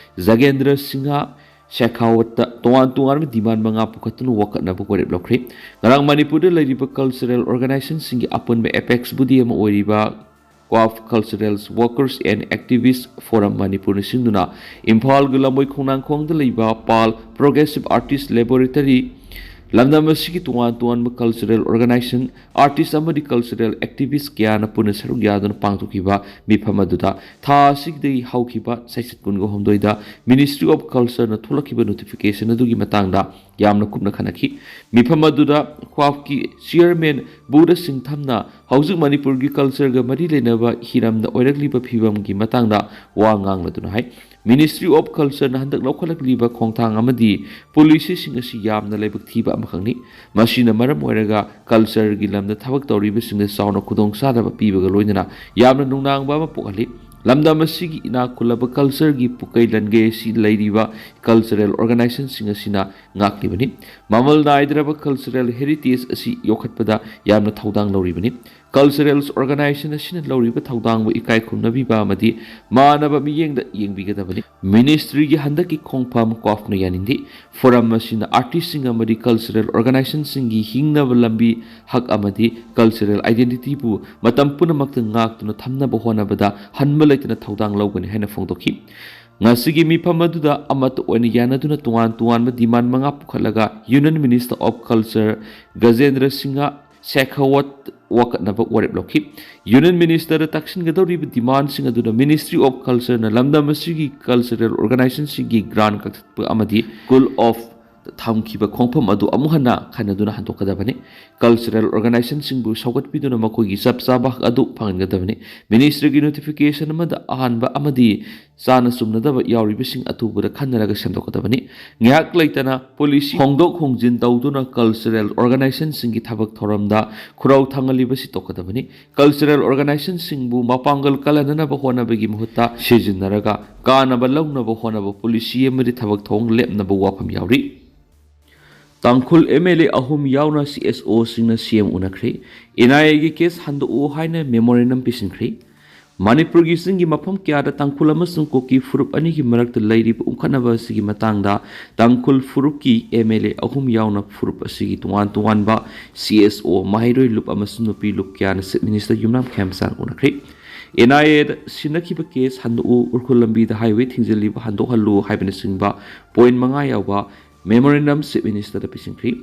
Jagendra Singh ꯁꯦꯈꯥꯋꯠꯇ ꯇꯣꯉꯥꯟ ꯇꯣꯉꯥꯟꯕ ꯗꯤꯃꯥꯟ ꯃꯉꯥ ꯄꯨꯈꯠꯇꯨꯅ ꯋꯥꯀꯠꯅꯕ ꯋꯥꯔꯦꯞ ꯂꯧꯈ꯭ꯔꯦ꯫ ꯉꯔꯥꯡ ꯃꯅꯤꯄꯨꯔꯗ ꯂꯩꯔꯤꯕ ꯀꯜꯆꯔꯦꯜ ꯑꯣꯔꯒꯅꯥꯏꯖꯦꯁꯟꯁꯤꯡꯒꯤ ꯑꯄꯨꯟꯕ ꯑꯦꯄꯦꯛꯁ ꯕꯣꯗꯤ ꯑꯃ ꯑꯣꯏꯔꯤꯕ ꯀ꯭ꯋꯥꯐ ꯀꯜꯆꯔꯦꯜ ꯋꯥꯔꯀꯔꯁ ꯑꯦꯟ ꯑꯦꯛꯇꯤꯚꯤꯁ ꯐꯣꯔꯝ ꯃꯅꯤꯄꯨꯔꯅ ꯁꯤꯟꯗꯨꯅ ꯏꯝꯐꯥꯜꯒꯤ ꯂꯝꯕꯣꯏ ꯈꯣꯡꯅꯥꯡꯈꯣꯡꯗ ꯂꯩꯕ ꯄꯥꯜ ꯄ꯭ꯔꯣꯒ꯭ꯔꯦꯁꯤꯞ ꯑꯥꯔꯇꯤꯁ ꯂꯦꯕꯣꯔꯦꯇꯔꯤ, ꯂꯝꯗꯝ ꯑꯁꯤꯒꯤ ꯇꯣꯉꯥꯟ ꯇꯣꯉꯥꯟꯕ ꯀꯜꯆꯔꯦꯜ ꯑꯣꯔꯒꯅꯥꯏꯖꯦꯁꯟ, ꯑꯥꯔꯇꯤꯁ ꯑꯃꯗꯤ ꯀꯜꯆꯔꯦꯜ ꯑꯦꯛꯇꯤꯚꯤꯁ ꯀꯌꯥꯅ ꯄꯨꯟꯅ ꯁꯔꯨꯛ ꯌꯥꯗꯨꯅ ꯄꯥꯡꯊꯣꯛꯈꯤꯕ ꯃꯤꯐꯝ ꯑꯗꯨꯗ ꯊꯥ ꯑꯁꯤꯗꯒꯤ ꯍꯧꯈꯤꯕ ꯁꯩꯁꯠ ꯀꯨꯟꯒ ꯍꯨꯝꯗꯣꯏꯗ ꯃꯤꯅꯤꯁꯇ꯭ꯔꯤ ꯑꯣꯐ ꯀꯜꯆꯔꯅ ꯊꯣꯛꯂꯛꯈꯤꯕ ꯅꯣꯇꯤꯐꯤꯀꯦꯁꯟ ꯑꯗꯨꯒꯤ ꯃꯇꯥꯡꯗ ꯌꯥꯝꯅ ꯀꯨꯞꯅ ꯈꯟꯅꯈꯤ꯫ ꯃꯤꯐꯝ ꯑꯗꯨꯗ ꯀ꯭ꯋꯥꯐꯀꯤ ꯆꯤꯌꯔꯃꯦꯟ ꯕꯨꯙ ꯁꯤꯡꯊꯝꯅ ꯍꯧꯖꯤꯛ ꯃꯅꯤꯄꯨꯔꯒꯤ ꯀꯜꯆꯔꯒ ꯃꯔꯤ ꯂꯩꯅꯕ ꯍꯤꯔꯝꯗ ꯑꯣꯏꯔꯛꯂꯤꯕ ꯐꯤꯕꯝꯒꯤ ꯃꯇꯥꯡꯗ ꯋꯥ ꯉꯥꯡꯂꯗꯨꯅ ꯍꯥꯏ, ꯃꯤꯅꯤꯁꯇ꯭ꯔꯤ ꯑꯣꯐ ꯀꯜꯆꯔꯅ ꯍꯟꯗꯛ ꯂꯧꯈꯠꯂꯛꯂꯤꯕ ꯈꯣꯡꯊꯥꯡ ꯑꯃꯗꯤ ꯄꯣꯂꯤꯁꯤꯁꯤꯡ ꯑꯁꯤ ꯌꯥꯝꯅ ꯂꯥꯏꯕꯛ ꯊꯤꯕ ꯑꯃꯈꯛꯅꯤ꯫ ꯃꯁꯤꯅ ꯃꯔꯝ ꯑꯣꯏꯔꯒ ꯀꯜꯆꯔꯒꯤ ꯂꯝꯗ ꯊꯕꯛ ꯇꯧꯔꯤꯕꯁꯤꯡꯗ ꯆꯥꯎꯅ ꯈꯨꯗꯣꯡꯆꯥꯗꯕ ꯄꯤꯕꯒ ꯂꯣꯏꯅꯅ ꯌꯥꯝꯅ ꯅꯨꯡꯅꯥꯡꯕ ꯑꯃ ꯄꯣꯛꯍꯜꯂꯤ꯫ ꯂꯝꯗꯝ ꯑꯁꯤꯒꯤ ꯏꯅꯥꯛ ꯈꯨꯜꯂꯕ ꯀꯜꯆꯔꯒꯤ ꯄꯨꯀꯩ ꯂꯟꯒꯩ ꯑꯁꯤ ꯂꯩꯔꯤꯕ ꯀꯜꯆꯔꯦꯜ ꯑꯣꯔꯒꯅꯥꯏꯖꯦꯁꯟꯁꯤꯡ ꯑꯁꯤꯅ ꯉꯥꯛꯂꯤꯕꯅꯤ꯫ ꯃꯃꯜ ꯅꯥꯏꯗ꯭ꯔꯕ ꯀꯜꯆꯔꯦꯜ ꯍꯦꯔꯤꯇꯦꯖ ꯑꯁꯤ ꯌꯣꯛꯈꯠꯄꯗ ꯌꯥꯝꯅ ꯊꯧꯗꯥꯡ ꯂꯧꯔꯤꯕꯅꯤ꯫ Cultural Organization ꯑꯁꯤꯅ ꯂꯧꯔꯤꯕ ꯊꯧꯗꯥꯡꯕꯨ ꯏꯀꯥꯏ ꯈꯨꯝꯅꯕꯤꯕ ꯑꯃꯗꯤ ꯃꯥꯟꯅꯕ ꯃꯤꯠꯌꯦꯡꯗ ꯌꯦꯡꯕꯤꯒꯗꯕꯅꯤ꯫ Ministry ꯒꯤ ꯍꯟꯗꯛꯀꯤ ꯈꯣꯡꯐꯝ ꯀ꯭ꯋꯥꯐꯅ ꯌꯥꯅꯤꯡꯗꯦ꯫ Forum ꯑꯁꯤꯅ artist ꯁꯤꯡ ꯑꯃꯗꯤ cultural organization ꯁꯤꯡꯒꯤ ꯍꯤꯡꯅꯕ ꯂꯝꯕꯤ, ꯍꯛ ꯑꯃꯗꯤ cultural identity ꯕꯨ ꯃꯇꯝ ꯄꯨꯝꯅꯃꯛꯇ ꯉꯥꯛꯇꯨꯅ ꯊꯝꯅꯕ ꯍꯣꯠꯅꯕꯗ ꯍꯟꯕ ꯂꯩꯇꯅ ꯊꯧꯗꯥꯡ ꯂꯧꯒꯅꯤ ꯍꯥꯏꯅ ꯐꯣꯡꯗꯣꯛꯈꯤ꯫ ꯉꯁꯤꯒꯤ ꯃꯤꯐꯝ ꯑꯗꯨꯗ ꯑꯃꯠꯇ ꯑꯣꯏꯅ ꯌꯥꯅꯗꯨꯅ ꯇꯣꯉꯥꯟ ꯇꯣꯉꯥꯟꯕ demand ꯃꯉꯥ ꯄꯨꯈꯠꯂꯒ Union Minister of Culture ꯒꯖꯦꯟꯗ꯭ꯔ Singh ꯁꯦꯈꯥꯋꯠ ꯋꯥꯀꯠꯅꯕ ꯋꯥꯔꯦꯞ ꯂꯧꯈꯤ꯫ Union Minister ꯗ ꯇꯥꯛꯁꯤꯟꯒꯗꯧꯔꯤꯕ demand ꯁꯤꯡ ꯑꯗꯨꯗ Ministry of Culture ꯅ ꯂꯝꯗꯝ ꯑꯁꯤꯒꯤ cultural organization ꯁꯤꯡꯒꯤ grant ꯀꯛꯊꯠꯄ ꯑꯃꯗꯤ call off ꯊꯝꯈꯤꯕ ꯈꯣꯡꯐꯝ ꯑꯗꯨ ꯑꯃꯨꯛ ꯍꯟꯅ ꯈꯟꯅꯗꯨꯅ ꯍꯟꯗꯣꯛꯀꯗꯕꯅꯤ꯫ Cultural organization ꯁꯤꯡꯕꯨ ꯁꯧꯒꯠꯄꯤꯗꯨꯅ ꯃꯈꯣꯏꯒꯤ ꯆꯞ ꯆꯥꯕ ꯍꯛ ꯑꯗꯨ ꯐꯪꯍꯟꯒꯗꯕꯅꯤ꯫ Ministry ꯒꯤ notification ꯑꯃꯗ ꯑꯍꯥꯟꯕ ꯑꯃꯗꯤ ꯆꯥꯅ ꯆꯨꯝꯅꯗꯕ ꯌꯥꯎꯔꯤꯕꯁꯤꯡ ꯑꯊꯨꯕꯗ ꯈꯟꯅꯔꯒ ꯁꯦꯝꯗꯣꯛꯀꯗꯕꯅꯤ꯫ ꯉꯥꯏꯍꯥꯛ ꯂꯩꯇꯅ policy ꯍꯣꯡꯗꯣꯛ ꯍꯣꯡꯖꯤꯟ ꯇꯧꯗꯨꯅ cultural organization ꯁꯤꯡꯒꯤ ꯊꯕꯛ ꯊꯧꯔꯝꯗ ꯈꯨꯔꯧ ꯊꯥꯡꯍꯜꯂꯤꯕꯁꯤ ꯇꯣꯛꯀꯗꯕꯅꯤ꯫ Cultural organization ꯁꯤꯡꯕꯨ ꯃꯄꯥꯡꯒꯜ ꯀꯜꯍꯟꯅꯅꯕ ꯍꯣꯠꯅꯕꯒꯤ ꯃꯍꯨꯠꯇ ꯁꯤꯖꯤꯟꯅꯔꯒ ꯀꯥꯟꯅꯕ ꯂꯧꯅꯕ ꯍꯣꯠꯅꯕ policy ꯑꯃꯗꯤ ꯊꯕꯛ ꯊꯧꯑꯣꯡ ꯂꯦꯞꯅꯕ ꯋꯥꯐꯝ ꯌꯥꯎꯔꯤ꯫ ꯇꯥꯡꯈꯨꯜ M L A ꯑꯍꯨꯝ ꯌꯥꯎꯅ C S O ꯁꯤꯡꯅ C M ꯎꯅꯈ꯭ꯔꯦ꯫ N I A ꯒꯤ case ꯍꯟꯗꯣꯛꯎ ꯍꯥꯏꯅ memorandum ꯄꯤꯁꯤꯟꯈ꯭ꯔꯦ꯫ ꯃꯅꯤꯄꯨꯔꯒꯤ ꯆꯤꯡꯒꯤ ꯃꯐꯝ ꯀꯌꯥꯗ ꯇꯥꯡꯈꯨꯜ ꯑꯃꯁꯨꯡ ꯀꯨꯀꯤ ꯐꯨꯔꯨꯞ ꯑꯅꯤꯒꯤ ꯃꯔꯛꯇ ꯂꯩꯔꯤꯕ ꯎꯪꯈꯠꯅꯕ ꯑꯁꯤꯒꯤ ꯃꯇꯥꯡꯗ ꯇꯥꯡꯈꯨꯜ ꯐꯨꯔꯨꯞꯀꯤ M L A ꯑꯍꯨꯝ ꯌꯥꯎꯅ ꯐꯨꯔꯨꯞ ꯑꯁꯤꯒꯤ ꯇꯣꯉꯥꯟ ꯇꯣꯉꯥꯟꯕ C S O, ꯃꯍꯩꯔꯣꯏ ꯂꯨꯞ ꯑꯃꯁꯨꯡ ꯅꯨꯄꯤ ꯂꯨꯞ ꯀꯌꯥꯅ Chief Minister Yumnam ꯈꯦꯝꯆꯥꯟ ꯎꯅꯈ꯭ꯔꯦ꯫ N I A the ꯁꯤꯟꯅꯈꯤꯕ case ꯍꯟꯗꯣꯛꯎ, Ukhrul ꯂꯝꯕꯤꯗ highway ꯊꯤꯡꯖꯤꯜꯂꯤꯕ ꯍꯟꯗꯣꯛꯍꯜꯂꯨ ꯍꯥꯏꯕꯅꯆꯤꯡꯕ point ꯃꯉꯥ ꯌꯥꯎꯕ memorandum Chief Minister ꯗ ꯄꯤꯁꯤꯟꯈ꯭ꯔꯤ꯫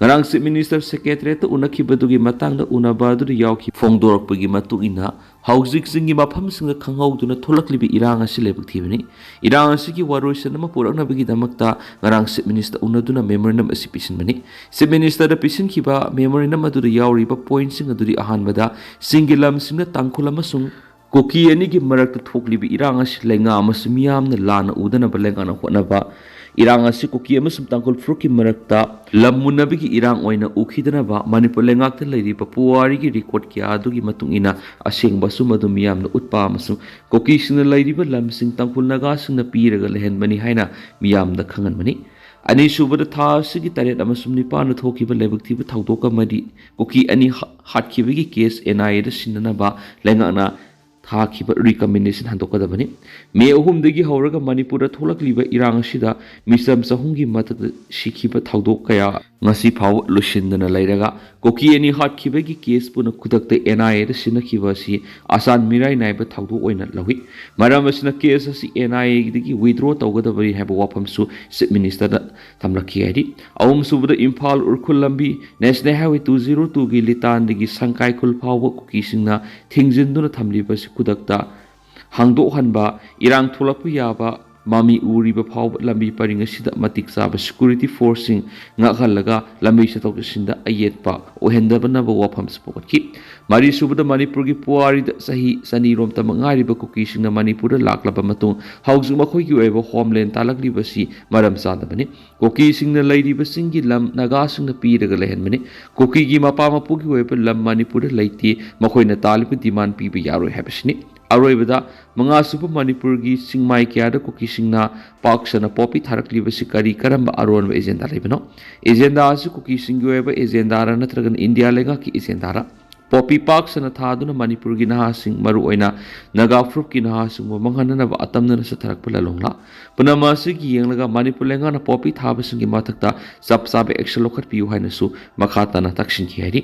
ꯉꯔꯥꯡ Chief Minister Secretariat ꯇ ꯎꯅꯈꯤꯕꯗꯨꯒꯤ ꯃꯇꯥꯡꯗ ꯎꯅꯕ ꯑꯗꯨꯗ ꯌꯥꯎꯈꯤ ꯐꯣꯡꯗꯣꯔꯛꯄꯒꯤ ꯃꯇꯨꯡ ꯏꯟꯅ, ꯍꯧꯖꯤꯛ ꯆꯤꯡꯒꯤ ꯃꯐꯝꯁꯤꯡꯗ ꯈꯪꯍꯧꯗꯨꯅ ꯊꯣꯛꯂꯛꯂꯤꯕ ꯏꯔꯥꯡ ꯑꯁꯤ ꯂꯥꯏꯕꯛ ꯊꯤꯕꯅꯤ꯫ ꯏꯔꯥꯡ ꯑꯁꯤꯒꯤ ꯋꯥꯔꯣꯏꯁꯤꯟ ꯑꯃ ꯄꯨꯔꯛꯅꯕꯒꯤꯗꯃꯛꯇ ꯉꯔꯥꯡ Chief Minister ꯎꯅꯗꯨꯅ memorandum ꯑꯁꯤ ꯄꯤꯁꯤꯟꯕꯅꯤ꯫ Chief Minister ꯗ ꯄꯤꯁꯤꯟꯈꯤꯕ memorandum ꯑꯗꯨꯗ ꯌꯥꯎꯔꯤꯕ point ꯁꯤꯡ ꯑꯗꯨꯗꯤ ꯑꯍꯥꯟꯕꯗ, ꯆꯤꯡꯒꯤ ꯂꯝꯁꯤꯡꯗ ꯇꯥꯡꯈꯨꯜ ꯑꯃꯁꯨꯡ ꯀꯨꯀꯤ ꯑꯅꯤꯒꯤ ꯃꯔꯛꯇ ꯊꯣꯛꯂꯤꯕ ꯏꯔꯥꯡ ꯑꯁꯤ ꯂꯩꯉꯥꯛ ꯑꯃꯁꯨꯡ ꯃꯤꯌꯥꯝꯅ ꯂꯥꯟꯅ ꯎꯗꯅꯕ ꯂꯩꯉꯥꯛꯅ ꯍꯣꯠꯅꯕ, ꯏꯔꯥꯡ ꯑꯁꯤ ꯀꯨꯀꯤ ꯑꯃꯁꯨꯡ ꯇꯥꯡꯈꯨꯜ ꯐꯨꯔꯨꯞꯀꯤ ꯃꯔꯛꯇ ꯂꯝ ꯃꯨꯟꯅꯕꯒꯤ ꯏꯔꯥꯡ ꯑꯣꯏꯅ ꯎꯈꯤꯗꯅꯕ, ꯃꯅꯤꯄꯨꯔ ꯂꯩꯉꯥꯛꯇ ꯂꯩꯔꯤꯕ ꯄꯨꯋꯥꯔꯤꯒꯤ record ꯀꯌꯥ ꯑꯗꯨꯒꯤ ꯃꯇꯨꯡ ꯏꯟꯅ ꯑꯁꯦꯡꯕ ꯑꯆꯨꯝꯕ ꯑꯗꯨ ꯃꯤꯌꯥꯝꯅ ꯎꯠꯄ ꯑꯃꯁꯨꯡ ꯀꯨꯀꯤꯁꯤꯡꯅ ꯂꯩꯔꯤꯕ ꯂꯝꯁꯤꯡ ꯇꯥꯡꯈꯨꯜ ꯅꯥꯒꯥꯁꯤꯡꯅ ꯄꯤꯔꯒ ꯂꯩꯍꯟꯕꯅꯤ ꯍꯥꯏꯅ ꯃꯤꯌꯥꯝꯗ ꯈꯪꯍꯟꯕꯅꯤ꯫ ꯑꯅꯤꯁꯨꯕꯗ, ꯊꯥ ꯑꯁꯤꯒꯤ ꯇꯔꯦꯠ ꯑꯃꯁꯨꯡ ꯅꯤꯄꯥꯟꯗ ꯊꯣꯛꯈꯤꯕ ꯂꯥꯏꯕꯛ ꯊꯤꯕ ꯊꯧꯗꯣꯛ ꯑꯃꯗꯤ ꯀꯨꯀꯤ ꯑꯅꯤ ꯍꯥ-, ꯍꯥꯠꯈꯤꯕꯒꯤ ꯀꯦꯁ ꯑꯦꯟ ꯑꯥꯏ ꯑꯦꯗ ꯁꯤꯟꯅꯅꯕ ꯂꯩꯉꯥꯛꯅ ꯊꯥꯈꯤꯕ ꯔꯤꯀꯃꯦꯟꯗꯦꯁꯟ ꯍꯟꯗꯣꯛꯀꯗꯕꯅꯤ꯫ ꯃꯦ ꯑꯍꯨꯝꯗꯒꯤ ꯍꯧꯔꯒ ꯃꯅꯤꯄꯨꯔꯗ ꯊꯣꯛꯂꯛꯂꯤꯕ ꯏꯔꯥꯡ ꯑꯁꯤꯗ ꯃꯤꯆꯝ ꯆꯍꯨꯝꯒꯤ ꯃꯊꯛꯇ ꯁꯤꯈꯤꯕ ꯊꯧꯗꯣꯛ ꯀꯌꯥ ꯉꯁꯤ ꯐꯥꯎꯕ ꯂꯣꯏꯁꯤꯟꯗꯅ ꯂꯩꯔꯒ, ꯀꯨꯀꯤ ꯑꯅꯤ ꯍꯥꯠꯈꯤꯕꯒꯤ ꯀꯦꯁ ꯄꯨꯝꯅ ꯈꯨꯗꯛꯇ ꯑꯦꯟ ꯑꯥꯏ ꯑꯦꯗ ꯁꯤꯟꯅꯈꯤꯕ ꯑꯁꯤ ꯑꯆꯥꯟ ꯃꯤꯔꯥꯏ ꯅꯥꯏꯕ ꯊꯧꯗꯣꯛ ꯑꯣꯏꯅ ꯂꯧꯏ꯫ ꯃꯔꯝ ꯑꯁꯤꯅ ꯀꯦꯁ ꯑꯁꯤ ꯑꯦꯟ ꯑꯥꯏ ꯑꯦꯗꯒꯤ ꯋꯤꯗ꯭ꯔꯣ ꯇꯧꯒꯗꯕꯅꯤ ꯍꯥꯏꯕ ꯋꯥꯐꯝꯁꯨ ꯆꯤꯐ ꯃꯤꯅꯤꯁꯇꯔꯗ ꯊꯝꯂꯛꯈꯤ ꯍꯥꯏꯔꯤ꯫ ꯑꯍꯨꯝꯁꯨꯕꯗ, ꯏꯝꯐꯥꯜ ꯎꯔꯈꯨꯜ ꯂꯝꯕꯤ ꯅꯦꯁꯅꯦꯜ ꯍꯥꯏꯋꯦ ꯇꯨ ꯖꯤꯔꯣ ꯇꯨꯒꯤ ꯂꯤꯇꯥꯟꯗꯒꯤ ꯁꯪꯀꯥꯏꯈꯨꯜ ꯐꯥꯎꯕ ꯀꯨꯀꯤꯁꯤꯡꯅ ꯊꯤꯡꯖꯤꯟꯗꯨꯅ ꯊꯝꯂꯤꯕ ꯑꯁꯤ ꯈꯨꯗꯛꯇ ꯍꯥꯡꯗꯣꯛꯍꯟꯕ, ꯏꯔꯥꯡ ꯊꯣꯛꯂꯛꯄ ꯌꯥꯕ ꯃꯃꯤ ꯎꯔꯤꯕ ꯐꯥꯎꯕ ꯂꯝꯕꯤ ꯄꯔꯤꯡ ꯑꯁꯤꯗ ꯃꯇꯤꯛ ꯆꯥꯕ ꯁꯦꯀ꯭ꯌꯨꯔꯤꯇꯤ ꯐꯣꯔꯁꯁꯤꯡ ꯉꯥꯛꯍꯜꯂꯒ ꯂꯝꯕꯤ ꯆꯠꯊꯣꯛ ꯆꯠꯁꯤꯟꯗ ꯑꯌꯦꯠꯄ ꯑꯣꯏꯍꯟꯗꯕꯅꯕ ꯋꯥꯐꯝꯁꯨ ꯄꯨꯈꯠꯈꯤ꯫ ꯃꯔꯤꯁꯨꯕꯗ, ꯃꯅꯤꯄꯨꯔꯒꯤ ꯄꯨꯋꯥꯔꯤꯗ ꯆꯍꯤ ꯆꯅꯤꯔꯣꯝꯇꯃꯛ ꯉꯥꯏꯔꯤꯕ ꯀꯨꯀꯤꯁꯤꯡꯅ ꯃꯅꯤꯄꯨꯔꯗ ꯂꯥꯛꯂꯕ ꯃꯇꯨꯡ ꯍꯧꯖꯤꯛ ꯃꯈꯣꯏꯒꯤ ꯑꯣꯏꯕ ꯍꯣꯝꯂꯦꯟ ꯇꯥꯜꯂꯛꯂꯤꯕꯁꯤ ꯃꯔꯝ ꯆꯥꯗꯕꯅꯤ꯫ ꯀꯨꯀꯤꯁꯤꯡꯅ ꯂꯩꯔꯤꯕꯁꯤꯡꯒꯤ ꯂꯝ ꯅꯥꯒꯥꯁꯤꯡꯅ ꯄꯤꯔꯒ ꯂꯩꯍꯟꯕꯅꯤ꯫ ꯀꯨꯀꯤꯒꯤ ꯃꯄꯥ ꯃꯄꯨꯒꯤ ꯑꯣꯏꯕ ꯂꯝ ꯃꯅꯤꯄꯨꯔꯗ ꯂꯩꯇꯦ, ꯃꯈꯣꯏꯅ ꯇꯥꯜꯂꯤꯕ ꯗꯤꯃꯥꯟ ꯄꯤꯕ ꯌꯥꯔꯣꯏ ꯍꯥꯏꯕꯁꯤꯅꯤ꯫ ꯑꯔꯣꯏꯕꯗ, ꯃꯉꯥꯁꯨꯕ, ꯃꯅꯤꯄꯨꯔꯒꯤ ꯆꯤꯡꯃꯥꯏ ꯀꯌꯥꯗ ꯀꯨꯀꯤꯁꯤꯡꯅ ꯄꯥꯛ ꯁꯟꯅ ꯄꯣꯄꯤ ꯊꯥꯔꯛꯂꯤꯕꯁꯤ ꯀꯔꯤ ꯀꯔꯝꯕ ꯑꯔꯣꯟꯕ ꯑꯦꯖꯦꯟꯗꯥ ꯂꯩꯕꯅꯣ? ꯑꯦꯖꯦꯟꯗꯥ ꯑꯁꯤ ꯀꯨꯀꯤꯁꯤꯡꯒꯤ ꯑꯣꯏꯕ ꯑꯦꯖꯦꯟꯗꯥꯔ ꯅꯠꯇ꯭ꯔꯒꯅ ꯏꯟꯗꯤꯌꯥ ꯂꯩꯉꯥꯛꯀꯤ ꯑꯦꯖꯦꯟꯗꯥꯔ? ꯄꯣꯄꯤ ꯄꯥꯛ ꯁꯟꯅ ꯊꯥꯗꯨꯅ ꯃꯅꯤꯄꯨꯔꯒꯤ ꯅꯍꯥꯁꯤꯡ, ꯃꯔꯨꯑꯣꯏꯅ ꯅꯥꯒꯥ ꯐꯨꯔꯨꯞꯀꯤ ꯅꯍꯥꯁꯤꯡꯕꯨ ꯃꯥꯡꯍꯟꯅꯅꯕ ꯑꯇꯝꯅꯅ ꯆꯠꯊꯔꯛꯄ ꯂꯥꯂꯣꯡꯂꯥ? ꯄꯨꯝꯅꯃꯛ ꯑꯁꯤꯒꯤ ꯌꯦꯡꯂꯒ ꯃꯅꯤꯄꯨꯔ ꯂꯩꯉꯥꯛꯅ ꯄꯣꯄꯤ ꯊꯥꯕꯁꯤꯡꯒꯤ ꯃꯊꯛꯇ ꯆꯞ ꯆꯥꯕ ꯑꯦꯛꯁꯟ ꯂꯧꯈꯠꯄꯤꯌꯨ ꯍꯥꯏꯅꯁꯨ ꯃꯈꯥ ꯇꯥꯅ ꯇꯛꯁꯤꯟꯈꯤ ꯍꯥꯏꯔꯤ꯫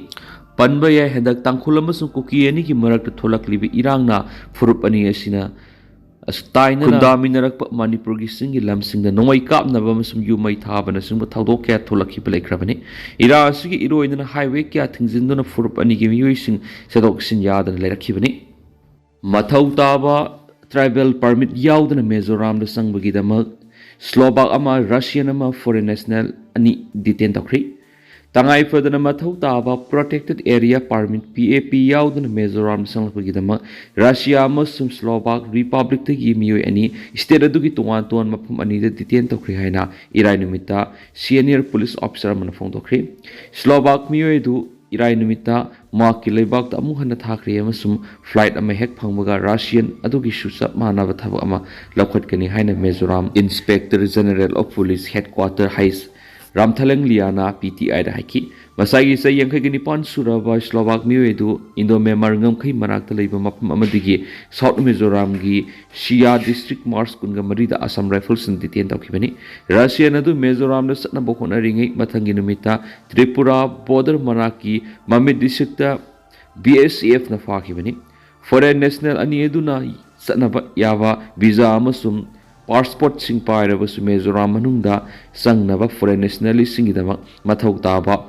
ꯄꯟꯕ ꯌꯥꯏ, ꯍꯟꯗꯛ ꯇꯥꯡꯈꯨꯜ ꯑꯃꯁꯨꯡ ꯀꯨꯀꯤ ꯑꯅꯤꯒꯤ ꯃꯔꯛꯇ ꯊꯣꯛꯂꯛꯂꯤꯕ ꯏꯔꯥꯡꯅ ꯐꯨꯔꯨꯞ ꯑꯅꯤ ꯑꯁꯤꯅ ꯑꯁꯨ ꯇꯥꯏꯅꯅ ꯈꯨꯟꯗꯥꯃꯤꯟꯅꯔꯛꯄ ꯃꯅꯤꯄꯨꯔꯒꯤ ꯆꯤꯡꯒꯤ ꯂꯝꯁꯤꯡꯗ ꯅꯣꯡꯃꯩ ꯀꯥꯞꯅꯕ ꯑꯃꯁꯨꯡ ꯌꯨꯝ ꯃꯩ ꯊꯥꯕꯅꯆꯤꯡꯕ ꯊꯧꯗꯣꯛ ꯀꯌꯥ ꯊꯣꯛꯂꯛꯈꯤꯕ ꯂꯩꯈ꯭ꯔꯕꯅꯤ꯫ ꯏꯔꯥꯡ ꯑꯁꯤꯒꯤ ꯏꯔꯣꯏꯅꯅ ꯍꯥꯏꯋꯦ ꯀꯌꯥ ꯊꯤꯡꯖꯤꯟꯗꯨꯅ ꯐꯨꯔꯨꯞ ꯑꯅꯤꯒꯤ ꯃꯤꯑꯣꯏꯁꯤꯡ ꯆꯠꯊꯣꯛ ꯆꯠꯁꯤꯟ ꯌꯥꯗꯅ ꯂꯩꯔꯛꯈꯤꯕꯅꯤ꯫ ꯃꯊꯧ ꯇꯥꯕ ꯇ꯭ꯔꯥꯏꯕꯦꯜ ꯄꯔꯃꯤꯠ ꯌꯥꯎꯗꯅ ꯃꯤꯖꯣꯔꯥꯝꯗ ꯆꯪꯕꯒꯤꯗꯃꯛ ꯁ꯭ꯂꯣꯕꯥꯛ ꯑꯃ, ꯔꯁꯤꯌꯟ ꯑꯃ, ꯐꯣꯔꯦꯟ ꯅꯦꯁꯅꯦꯜ ꯑꯅꯤ ꯗꯤꯇꯦꯟ ꯇꯧꯈ꯭ꯔꯤ꯫ ꯇꯉꯥꯏ ꯐꯗꯅ ꯃꯊꯧ ꯇꯥꯕ ꯄ꯭ꯔꯣꯇꯦꯛꯇꯦꯗ ꯑꯦꯔꯤꯌꯥ ꯄꯔꯃꯤꯠ, ꯄꯤ ꯑꯦ ꯄꯤ, ꯌꯥꯎꯗꯅ ꯃꯤꯖꯣꯔꯥꯝ ꯆꯪꯂꯛꯄꯒꯤꯗꯃꯛ ꯔꯁꯤꯌꯥ ꯑꯃꯁꯨꯡ ꯁ꯭ꯂꯣꯕꯥꯛ ꯔꯤꯄꯕ꯭ꯂꯤꯛꯇꯒꯤ ꯃꯤꯑꯣꯏ ꯑꯅꯤ ꯁ꯭ꯇꯦꯠ ꯑꯗꯨꯒꯤ ꯇꯣꯉꯥꯟ ꯇꯣꯉꯥꯟꯕ ꯃꯐꯝ ꯑꯅꯤꯗ ꯗꯤꯇꯦꯟ ꯇꯧꯈ꯭ꯔꯦ ꯍꯥꯏꯅ ꯏꯔꯥꯏ ꯅꯨꯃꯤꯠꯇ ꯁꯤꯅꯤꯌꯔ ꯄꯨꯂꯤꯁ ꯑꯣꯐꯤꯁꯥꯔ ꯑꯃꯅ ꯐꯣꯡꯗꯣꯛꯈ꯭ꯔꯦ꯫ ꯁ꯭ꯂꯣꯕꯥꯛ ꯃꯤꯑꯣꯏ ꯑꯗꯨ ꯏꯔꯥꯏ ꯅꯨꯃꯤꯠꯇ ꯃꯍꯥꯛꯀꯤ ꯂꯩꯕꯥꯛꯇ ꯑꯃꯨꯛ ꯍꯟꯅ ꯊꯥꯈ꯭ꯔꯦ ꯑꯃꯁꯨꯡ flight ꯑꯃ ꯍꯦꯛ ꯐꯪꯕꯒ Russian ꯑꯗꯨꯒꯤꯁꯨ ꯆꯞ ꯃꯥꯟꯅꯕ ꯊꯕꯛ ꯑꯃ ꯂꯧꯈꯠꯀꯅꯤ ꯍꯥꯏꯅ Mizoram Inspector General of Police Headquarter H ꯔꯥꯝꯊꯂꯪ ꯂꯤꯌꯥꯅ P T I ꯗ ꯍꯥꯏꯈꯤ꯫ ꯃꯁꯥꯒꯤ ꯆꯍꯤ ꯌꯥꯡꯈꯩꯒ ꯅꯤꯄꯥꯟ ꯁꯨꯔꯕ Slovak ꯃꯤꯑꯣꯏ ꯑꯗꯨ Indo-Myanmar ꯉꯝꯈꯩ ꯃꯅꯥꯛꯇ ꯂꯩꯕ ꯃꯐꯝ ꯑꯃꯗꯒꯤ South Mizoramꯒꯤ Siya District March ꯀꯨꯟꯒ ꯃꯔꯤꯗ Assam Riflesꯅ detain ꯇꯧꯈꯤꯕꯅꯤ꯫ Russian ꯑꯗꯨ Mizoramꯗ ꯆꯠꯅꯕ ꯍꯣꯠꯅꯔꯤꯉꯩ ꯃꯊꯪꯒꯤ ꯅꯨꯃꯤꯠꯇ Tripura border ꯃꯅꯥꯛꯀꯤ Mamit Districtꯇ B S F ꯅ ꯐꯥꯈꯤꯕꯅꯤ꯫ Foreign national ꯑꯅꯤ ꯑꯗꯨꯅ ꯆꯠꯅꯕ ꯌꯥꯕ visa ꯑꯃꯁꯨꯡ passportꯁꯤꯡ ꯄꯥꯏꯔꯕꯁꯨ Mizoram ꯃꯅꯨꯡꯗ ꯆꯪꯅꯕ foreign nationalistꯁꯤꯡꯒꯤꯗꯃꯛ ꯃꯊꯧ ꯇꯥꯕ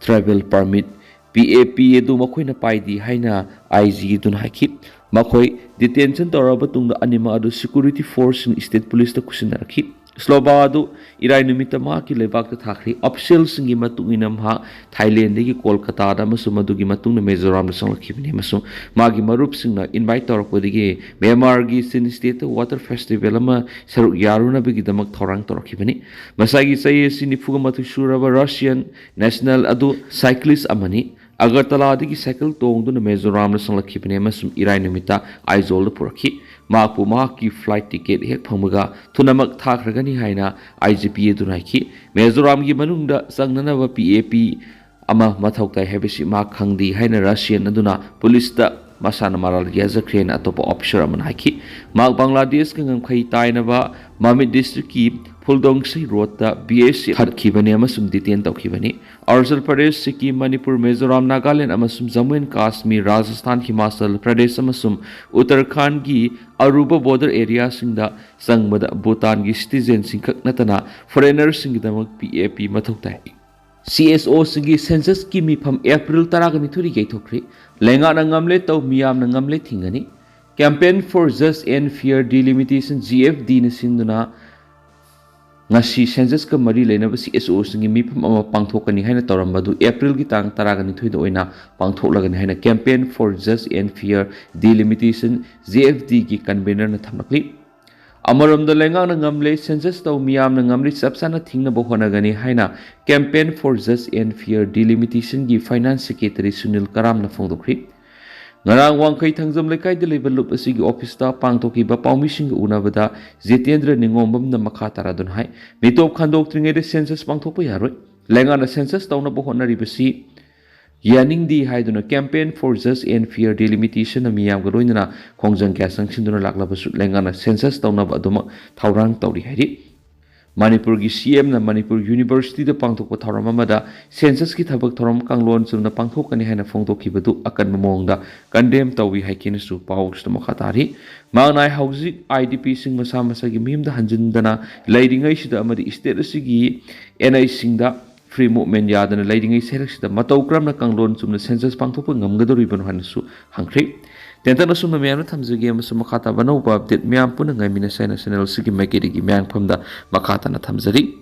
travel permit, P A P, ꯑꯗꯨ ꯃꯈꯣꯏꯅ ꯄꯥꯏꯗꯦ ꯍꯥꯏꯅ I G ꯑꯗꯨꯅ ꯍꯥꯏꯈꯤ꯫ ꯃꯈꯣꯏ detention ꯇꯧꯔꯕ ꯃꯇꯨꯡꯗ ꯑꯅꯤꯃꯛ ꯑꯗꯨ security forceꯁꯤꯡ state policeꯇ ꯈꯨꯠꯁꯤꯟꯅꯔꯛꯈꯤ꯫ Slovak ꯑꯗꯨ ꯏꯔꯥꯏ ꯅꯨꯃꯤꯠꯇ ꯃꯍꯥꯛꯀꯤ ꯂꯩꯕꯥꯛꯇ ꯊꯥꯈ꯭ꯔꯦ꯫ Officialꯁꯤꯡꯒꯤ ꯃꯇꯨꯡ ꯏꯟꯅ ꯃꯍꯥꯛ Thailandꯗꯒꯤ ꯀꯣꯜꯀꯇꯥꯗ ꯑꯃꯁꯨꯡ ꯃꯗꯨꯒꯤ ꯃꯇꯨꯡꯗ Mizoramꯗ ꯆꯪꯂꯛꯈꯤꯕꯅꯤ ꯑꯃꯁꯨꯡ ꯃꯥꯒꯤ ꯃꯔꯨꯞꯁꯤꯡꯅ invite ꯇꯧꯔꯛꯄꯗꯒꯤ Myanmarꯒꯤ Chin Stateꯇ water festival ꯑꯃ ꯁꯔꯨꯛ ꯌꯥꯔꯨꯅꯕꯒꯤꯗꯃꯛ ꯊꯧꯔꯥꯡ ꯇꯧꯔꯛꯈꯤꯕꯅꯤ꯫ ꯃꯁꯥꯒꯤ ꯆꯍꯤ ꯑꯁꯤ ꯅꯤꯐꯨꯒ ꯃꯥꯊꯣꯏ ꯁꯨꯔꯕ Russian national ꯑꯗꯨ cyclist ꯑꯃꯅꯤ꯫ Agartalaꯗꯒꯤ cycle ꯇꯣꯡꯗꯨꯅ Mizoramꯗ ꯆꯪꯂꯛꯈꯤꯕꯅꯤ ꯑꯃꯁꯨꯡ ꯏꯔꯥꯏ ꯅꯨꯃꯤꯠꯇ Aizawl ꯗ ꯄꯨꯔꯛꯈꯤ꯫ ꯃꯍꯥꯛꯄꯨ ꯃꯍꯥꯛꯀꯤ flight ticket ꯍꯦꯛ ꯐꯪꯕꯒ ꯊꯨꯅꯃꯛ ꯊꯥꯈ꯭ꯔꯒꯅꯤ ꯍꯥꯏꯅ I G P ꯑꯗꯨꯅ ꯍꯥꯏꯈꯤ꯫ Mizoramꯒꯤ ꯃꯅꯨꯡꯗ ꯆꯪꯅꯅꯕ P A P ꯑꯃ ꯃꯊꯧ ꯇꯥꯏ ꯍꯥꯏꯕꯁꯤ ꯃꯍꯥꯛ ꯈꯪꯗꯦ ꯍꯥꯏꯅ Russian ꯑꯗꯨꯅ policeꯇ ꯃꯁꯥꯅ ꯃꯔꯥꯜ ꯌꯥꯖꯈ꯭ꯔꯦꯅ ꯑꯇꯣꯞꯄ officer ꯑꯃꯅ ꯍꯥꯏꯈꯤ꯫ ꯃꯍꯥꯛ ꯕꯪꯒ꯭ꯂꯥꯗꯦꯁꯀ ꯉꯝꯈꯩ ꯇꯥꯏꯅꯕ Mamit Districtꯀꯤ Phuldongshei Roadꯇ B S F ꯍꯠꯈꯤꯕꯅꯤ ꯑꯃꯁꯨꯡ detain ꯇꯧꯈꯤꯕꯅꯤ꯫ ꯑꯔꯨꯅꯥꯆꯜ ꯄ꯭ꯔꯗꯦꯁ, ꯁꯤꯛꯀꯤꯝ, ꯃꯅꯤꯄꯨꯔ, ꯃꯤꯖꯣꯔꯥꯝ, ꯅꯥꯒꯥꯂꯦꯟ ꯑꯃꯁꯨꯡ ꯖꯝꯃꯨ ꯑꯦꯟ ꯀꯥꯁꯃꯤꯔ, ꯔꯥꯖꯁꯊꯥꯟ, ꯍꯤꯃꯥꯆꯜ ꯄ꯭ꯔꯗꯦꯁ ꯑꯃꯁꯨꯡ ꯎꯠꯇꯔꯈꯥꯟꯗꯒꯤ ꯑꯔꯨꯕ border areaꯁꯤꯡꯗ ꯆꯪꯕꯗ ꯚꯨꯇꯥꯟꯒꯤ citizenꯁꯤꯡ ꯈꯛ ꯅꯠꯇꯅ foreignerꯁꯤꯡꯒꯤꯗꯃꯛ P A P ꯃꯊꯧ ꯇꯥꯏ꯫ C S Oꯁꯤꯡꯒꯤ censusꯀꯤ ꯃꯤꯐꯝ April ꯇꯔꯥꯒ ꯅꯤꯊꯣꯏꯗ ꯌꯩꯊꯣꯛꯈ꯭ꯔꯤ꯫ ꯂꯩꯉꯥꯛꯅ ꯉꯝꯂꯦ ꯇꯧ, ꯃꯤꯌꯥꯝꯅ ꯉꯝꯂꯦ ꯊꯤꯡꯒꯅꯤ꯫ Campaign for Just and Fair Delimitation, G F Dꯅ ꯁꯤꯟꯗꯨꯅ ꯉꯁꯤ censusꯀ ꯃꯔꯤ ꯂꯩꯅꯕ C S Oꯁꯤꯡꯒꯤ ꯃꯤꯐꯝ ꯑꯃ ꯄꯥꯡꯊꯣꯛꯀꯅꯤ ꯍꯥꯏꯅ ꯇꯧꯔꯝꯕ ꯑꯗꯨ Aprilꯒꯤ ꯇꯥꯡ ꯇꯔꯥꯒ ꯅꯤꯊꯣꯏꯗ ꯑꯣꯏꯅ ꯄꯥꯡꯊꯣꯛꯂꯒꯅꯤ ꯍꯥꯏꯅ Campaign for Just and Fair Delimitation, G F Dꯒꯤ convenerꯅ ꯊꯝꯂꯛꯂꯤ꯫ ꯑꯃꯔꯣꯝꯗ ꯂꯩꯉꯥꯛꯅ ꯉꯝꯂꯦ, ꯁꯦꯟꯁꯁ ꯇꯧ ꯃꯤꯌꯥꯝꯅ ꯉꯝꯂꯤ ꯆꯞ ꯆꯥꯅ ꯊꯤꯡꯅꯕ ꯍꯣꯠꯅꯒꯅꯤ ꯍꯥꯏꯅ Campaign for Just and Fair Delimitation ꯒꯤ Finance Secretary ꯁꯨꯅꯤꯜ ꯀꯔꯥꯝꯅ ꯐꯣꯡꯗꯣꯛꯈ꯭ꯔꯤ꯫ ꯉꯔꯥꯡ ꯋꯥꯡꯈꯩ ꯊꯥꯡꯖꯝ ꯂꯩꯀꯥꯏꯗ ꯂꯩꯕ ꯂꯨꯞ ꯑꯁꯤꯒꯤ ꯑꯣꯐꯤꯁꯇ ꯄꯥꯡꯊꯣꯛꯈꯤꯕ ꯄꯥꯎꯃꯤꯁꯤꯡꯒ ꯎꯅꯕꯗ ꯖꯤꯇꯦꯟꯗ꯭ꯔ ꯅꯤꯉꯣꯝꯕꯝꯅ ꯃꯈꯥ ꯇꯥꯔꯗꯨꯅ ꯍꯥꯏ, ꯃꯤꯇꯣꯞ ꯈꯟꯗꯣꯛꯇ꯭ꯔꯤꯉꯩꯗ ꯁꯦꯟꯁꯁ ꯄꯥꯡꯊꯣꯛꯄ ꯌꯥꯔꯣꯏ꯫ ꯂꯩꯉꯥꯛꯅ ꯁꯦꯟꯁꯁ ꯇꯧꯅꯕ ꯍꯣꯠꯅꯔꯤꯕꯁꯤ ꯌꯥꯅꯤꯡꯗꯦ ꯍꯥꯏꯗꯨꯅ Campaign for Just and Fair Delimitation ꯅ ꯃꯤꯌꯥꯝꯒ ꯂꯣꯏꯅꯅ ꯈꯣꯡꯖꯪ ꯀꯌꯥ ꯆꯪꯁꯤꯟꯗꯨꯅ ꯂꯥꯛꯂꯕꯁꯨ ꯂꯩꯉꯥꯛꯅ ꯁꯦꯟꯁꯁ ꯇꯧꯅꯕ ꯑꯗꯨꯃꯛ ꯊꯧꯔꯥꯡ ꯇꯧꯔꯤ ꯍꯥꯏꯔꯤ꯫ ꯃꯅꯤꯄꯨꯔꯒꯤ ꯁꯤ ꯑꯦꯝꯅ ꯃꯅꯤꯄꯨꯔ ꯌꯨꯅꯤꯚꯔꯁꯤꯇꯤꯗ ꯄꯥꯡꯊꯣꯛꯄ ꯊꯧꯔꯝ ꯑꯃꯗ ꯁꯦꯟꯁꯁꯀꯤ ꯊꯕꯛ ꯊꯧꯔꯝ ꯀꯥꯡꯂꯣꯟ ꯆꯨꯝꯅ ꯄꯥꯡꯊꯣꯛꯀꯅꯤ ꯍꯥꯏꯅ ꯐꯣꯡꯗꯣꯛꯈꯤꯕꯗꯨ ꯑꯀꯟꯕ ꯃꯑꯣꯡꯗ ꯀꯟꯗꯦꯝ ꯇꯧꯏ ꯍꯥꯏꯈꯤꯅꯁꯨ ꯄꯥꯎꯁꯤꯗ ꯃꯈꯥ ꯇꯥꯔꯤ꯫ ꯃꯍꯥꯛꯅ ꯍꯥꯏ, ꯍꯧꯖꯤꯛ ꯑꯥꯏ ꯗꯤ ꯄꯤꯁꯤꯡ ꯃꯁꯥ ꯃꯁꯥꯒꯤ ꯃꯌꯨꯝꯗ ꯍꯟꯖꯤꯟꯗꯅ ꯂꯩꯔꯤꯉꯩꯁꯤꯗ ꯑꯃꯗꯤ ꯁ꯭ꯇꯦꯠ ꯑꯁꯤꯒꯤ ꯑꯦꯟ ꯑꯥꯏꯁꯤꯡꯗ free movement ꯌꯥꯗꯅ ꯂꯩꯔꯤꯉꯩ ꯁꯔꯛꯁꯤꯗ ꯃꯇꯧ ꯀꯔꯝꯅ ꯀꯥꯡꯂꯣꯟ ꯆꯨꯝꯅ ꯁꯦꯟꯁꯁ ꯄꯥꯡꯊꯣꯛꯄ ꯉꯝꯒꯗꯧꯔꯤꯕꯅꯣ ꯍꯥꯏꯅꯁꯨ ꯍꯪꯈ꯭ꯔꯤ꯫ ꯇꯦꯟꯇꯛꯅ ꯑꯁꯨꯝꯅ ꯃꯌꯥꯝꯅ ꯊꯝꯖꯒꯦ ꯑꯃꯁꯨꯡ ꯃꯈꯥ ꯇꯥꯕ ꯑꯅꯧꯕ ꯑꯞꯗꯦꯠ ꯃꯌꯥꯝ ꯄꯨꯟꯅ ꯉꯥꯏꯃꯤꯟꯅꯁꯦ ꯍꯥꯏꯅ ꯆꯦꯅꯦꯜ ꯑꯁꯤꯒꯤ ꯃꯥꯏꯀꯩꯗꯒꯤ ꯃꯌꯥꯝꯐꯝꯗ ꯃꯈꯥ ꯇꯥꯅ ꯊꯝꯖꯔꯤ꯫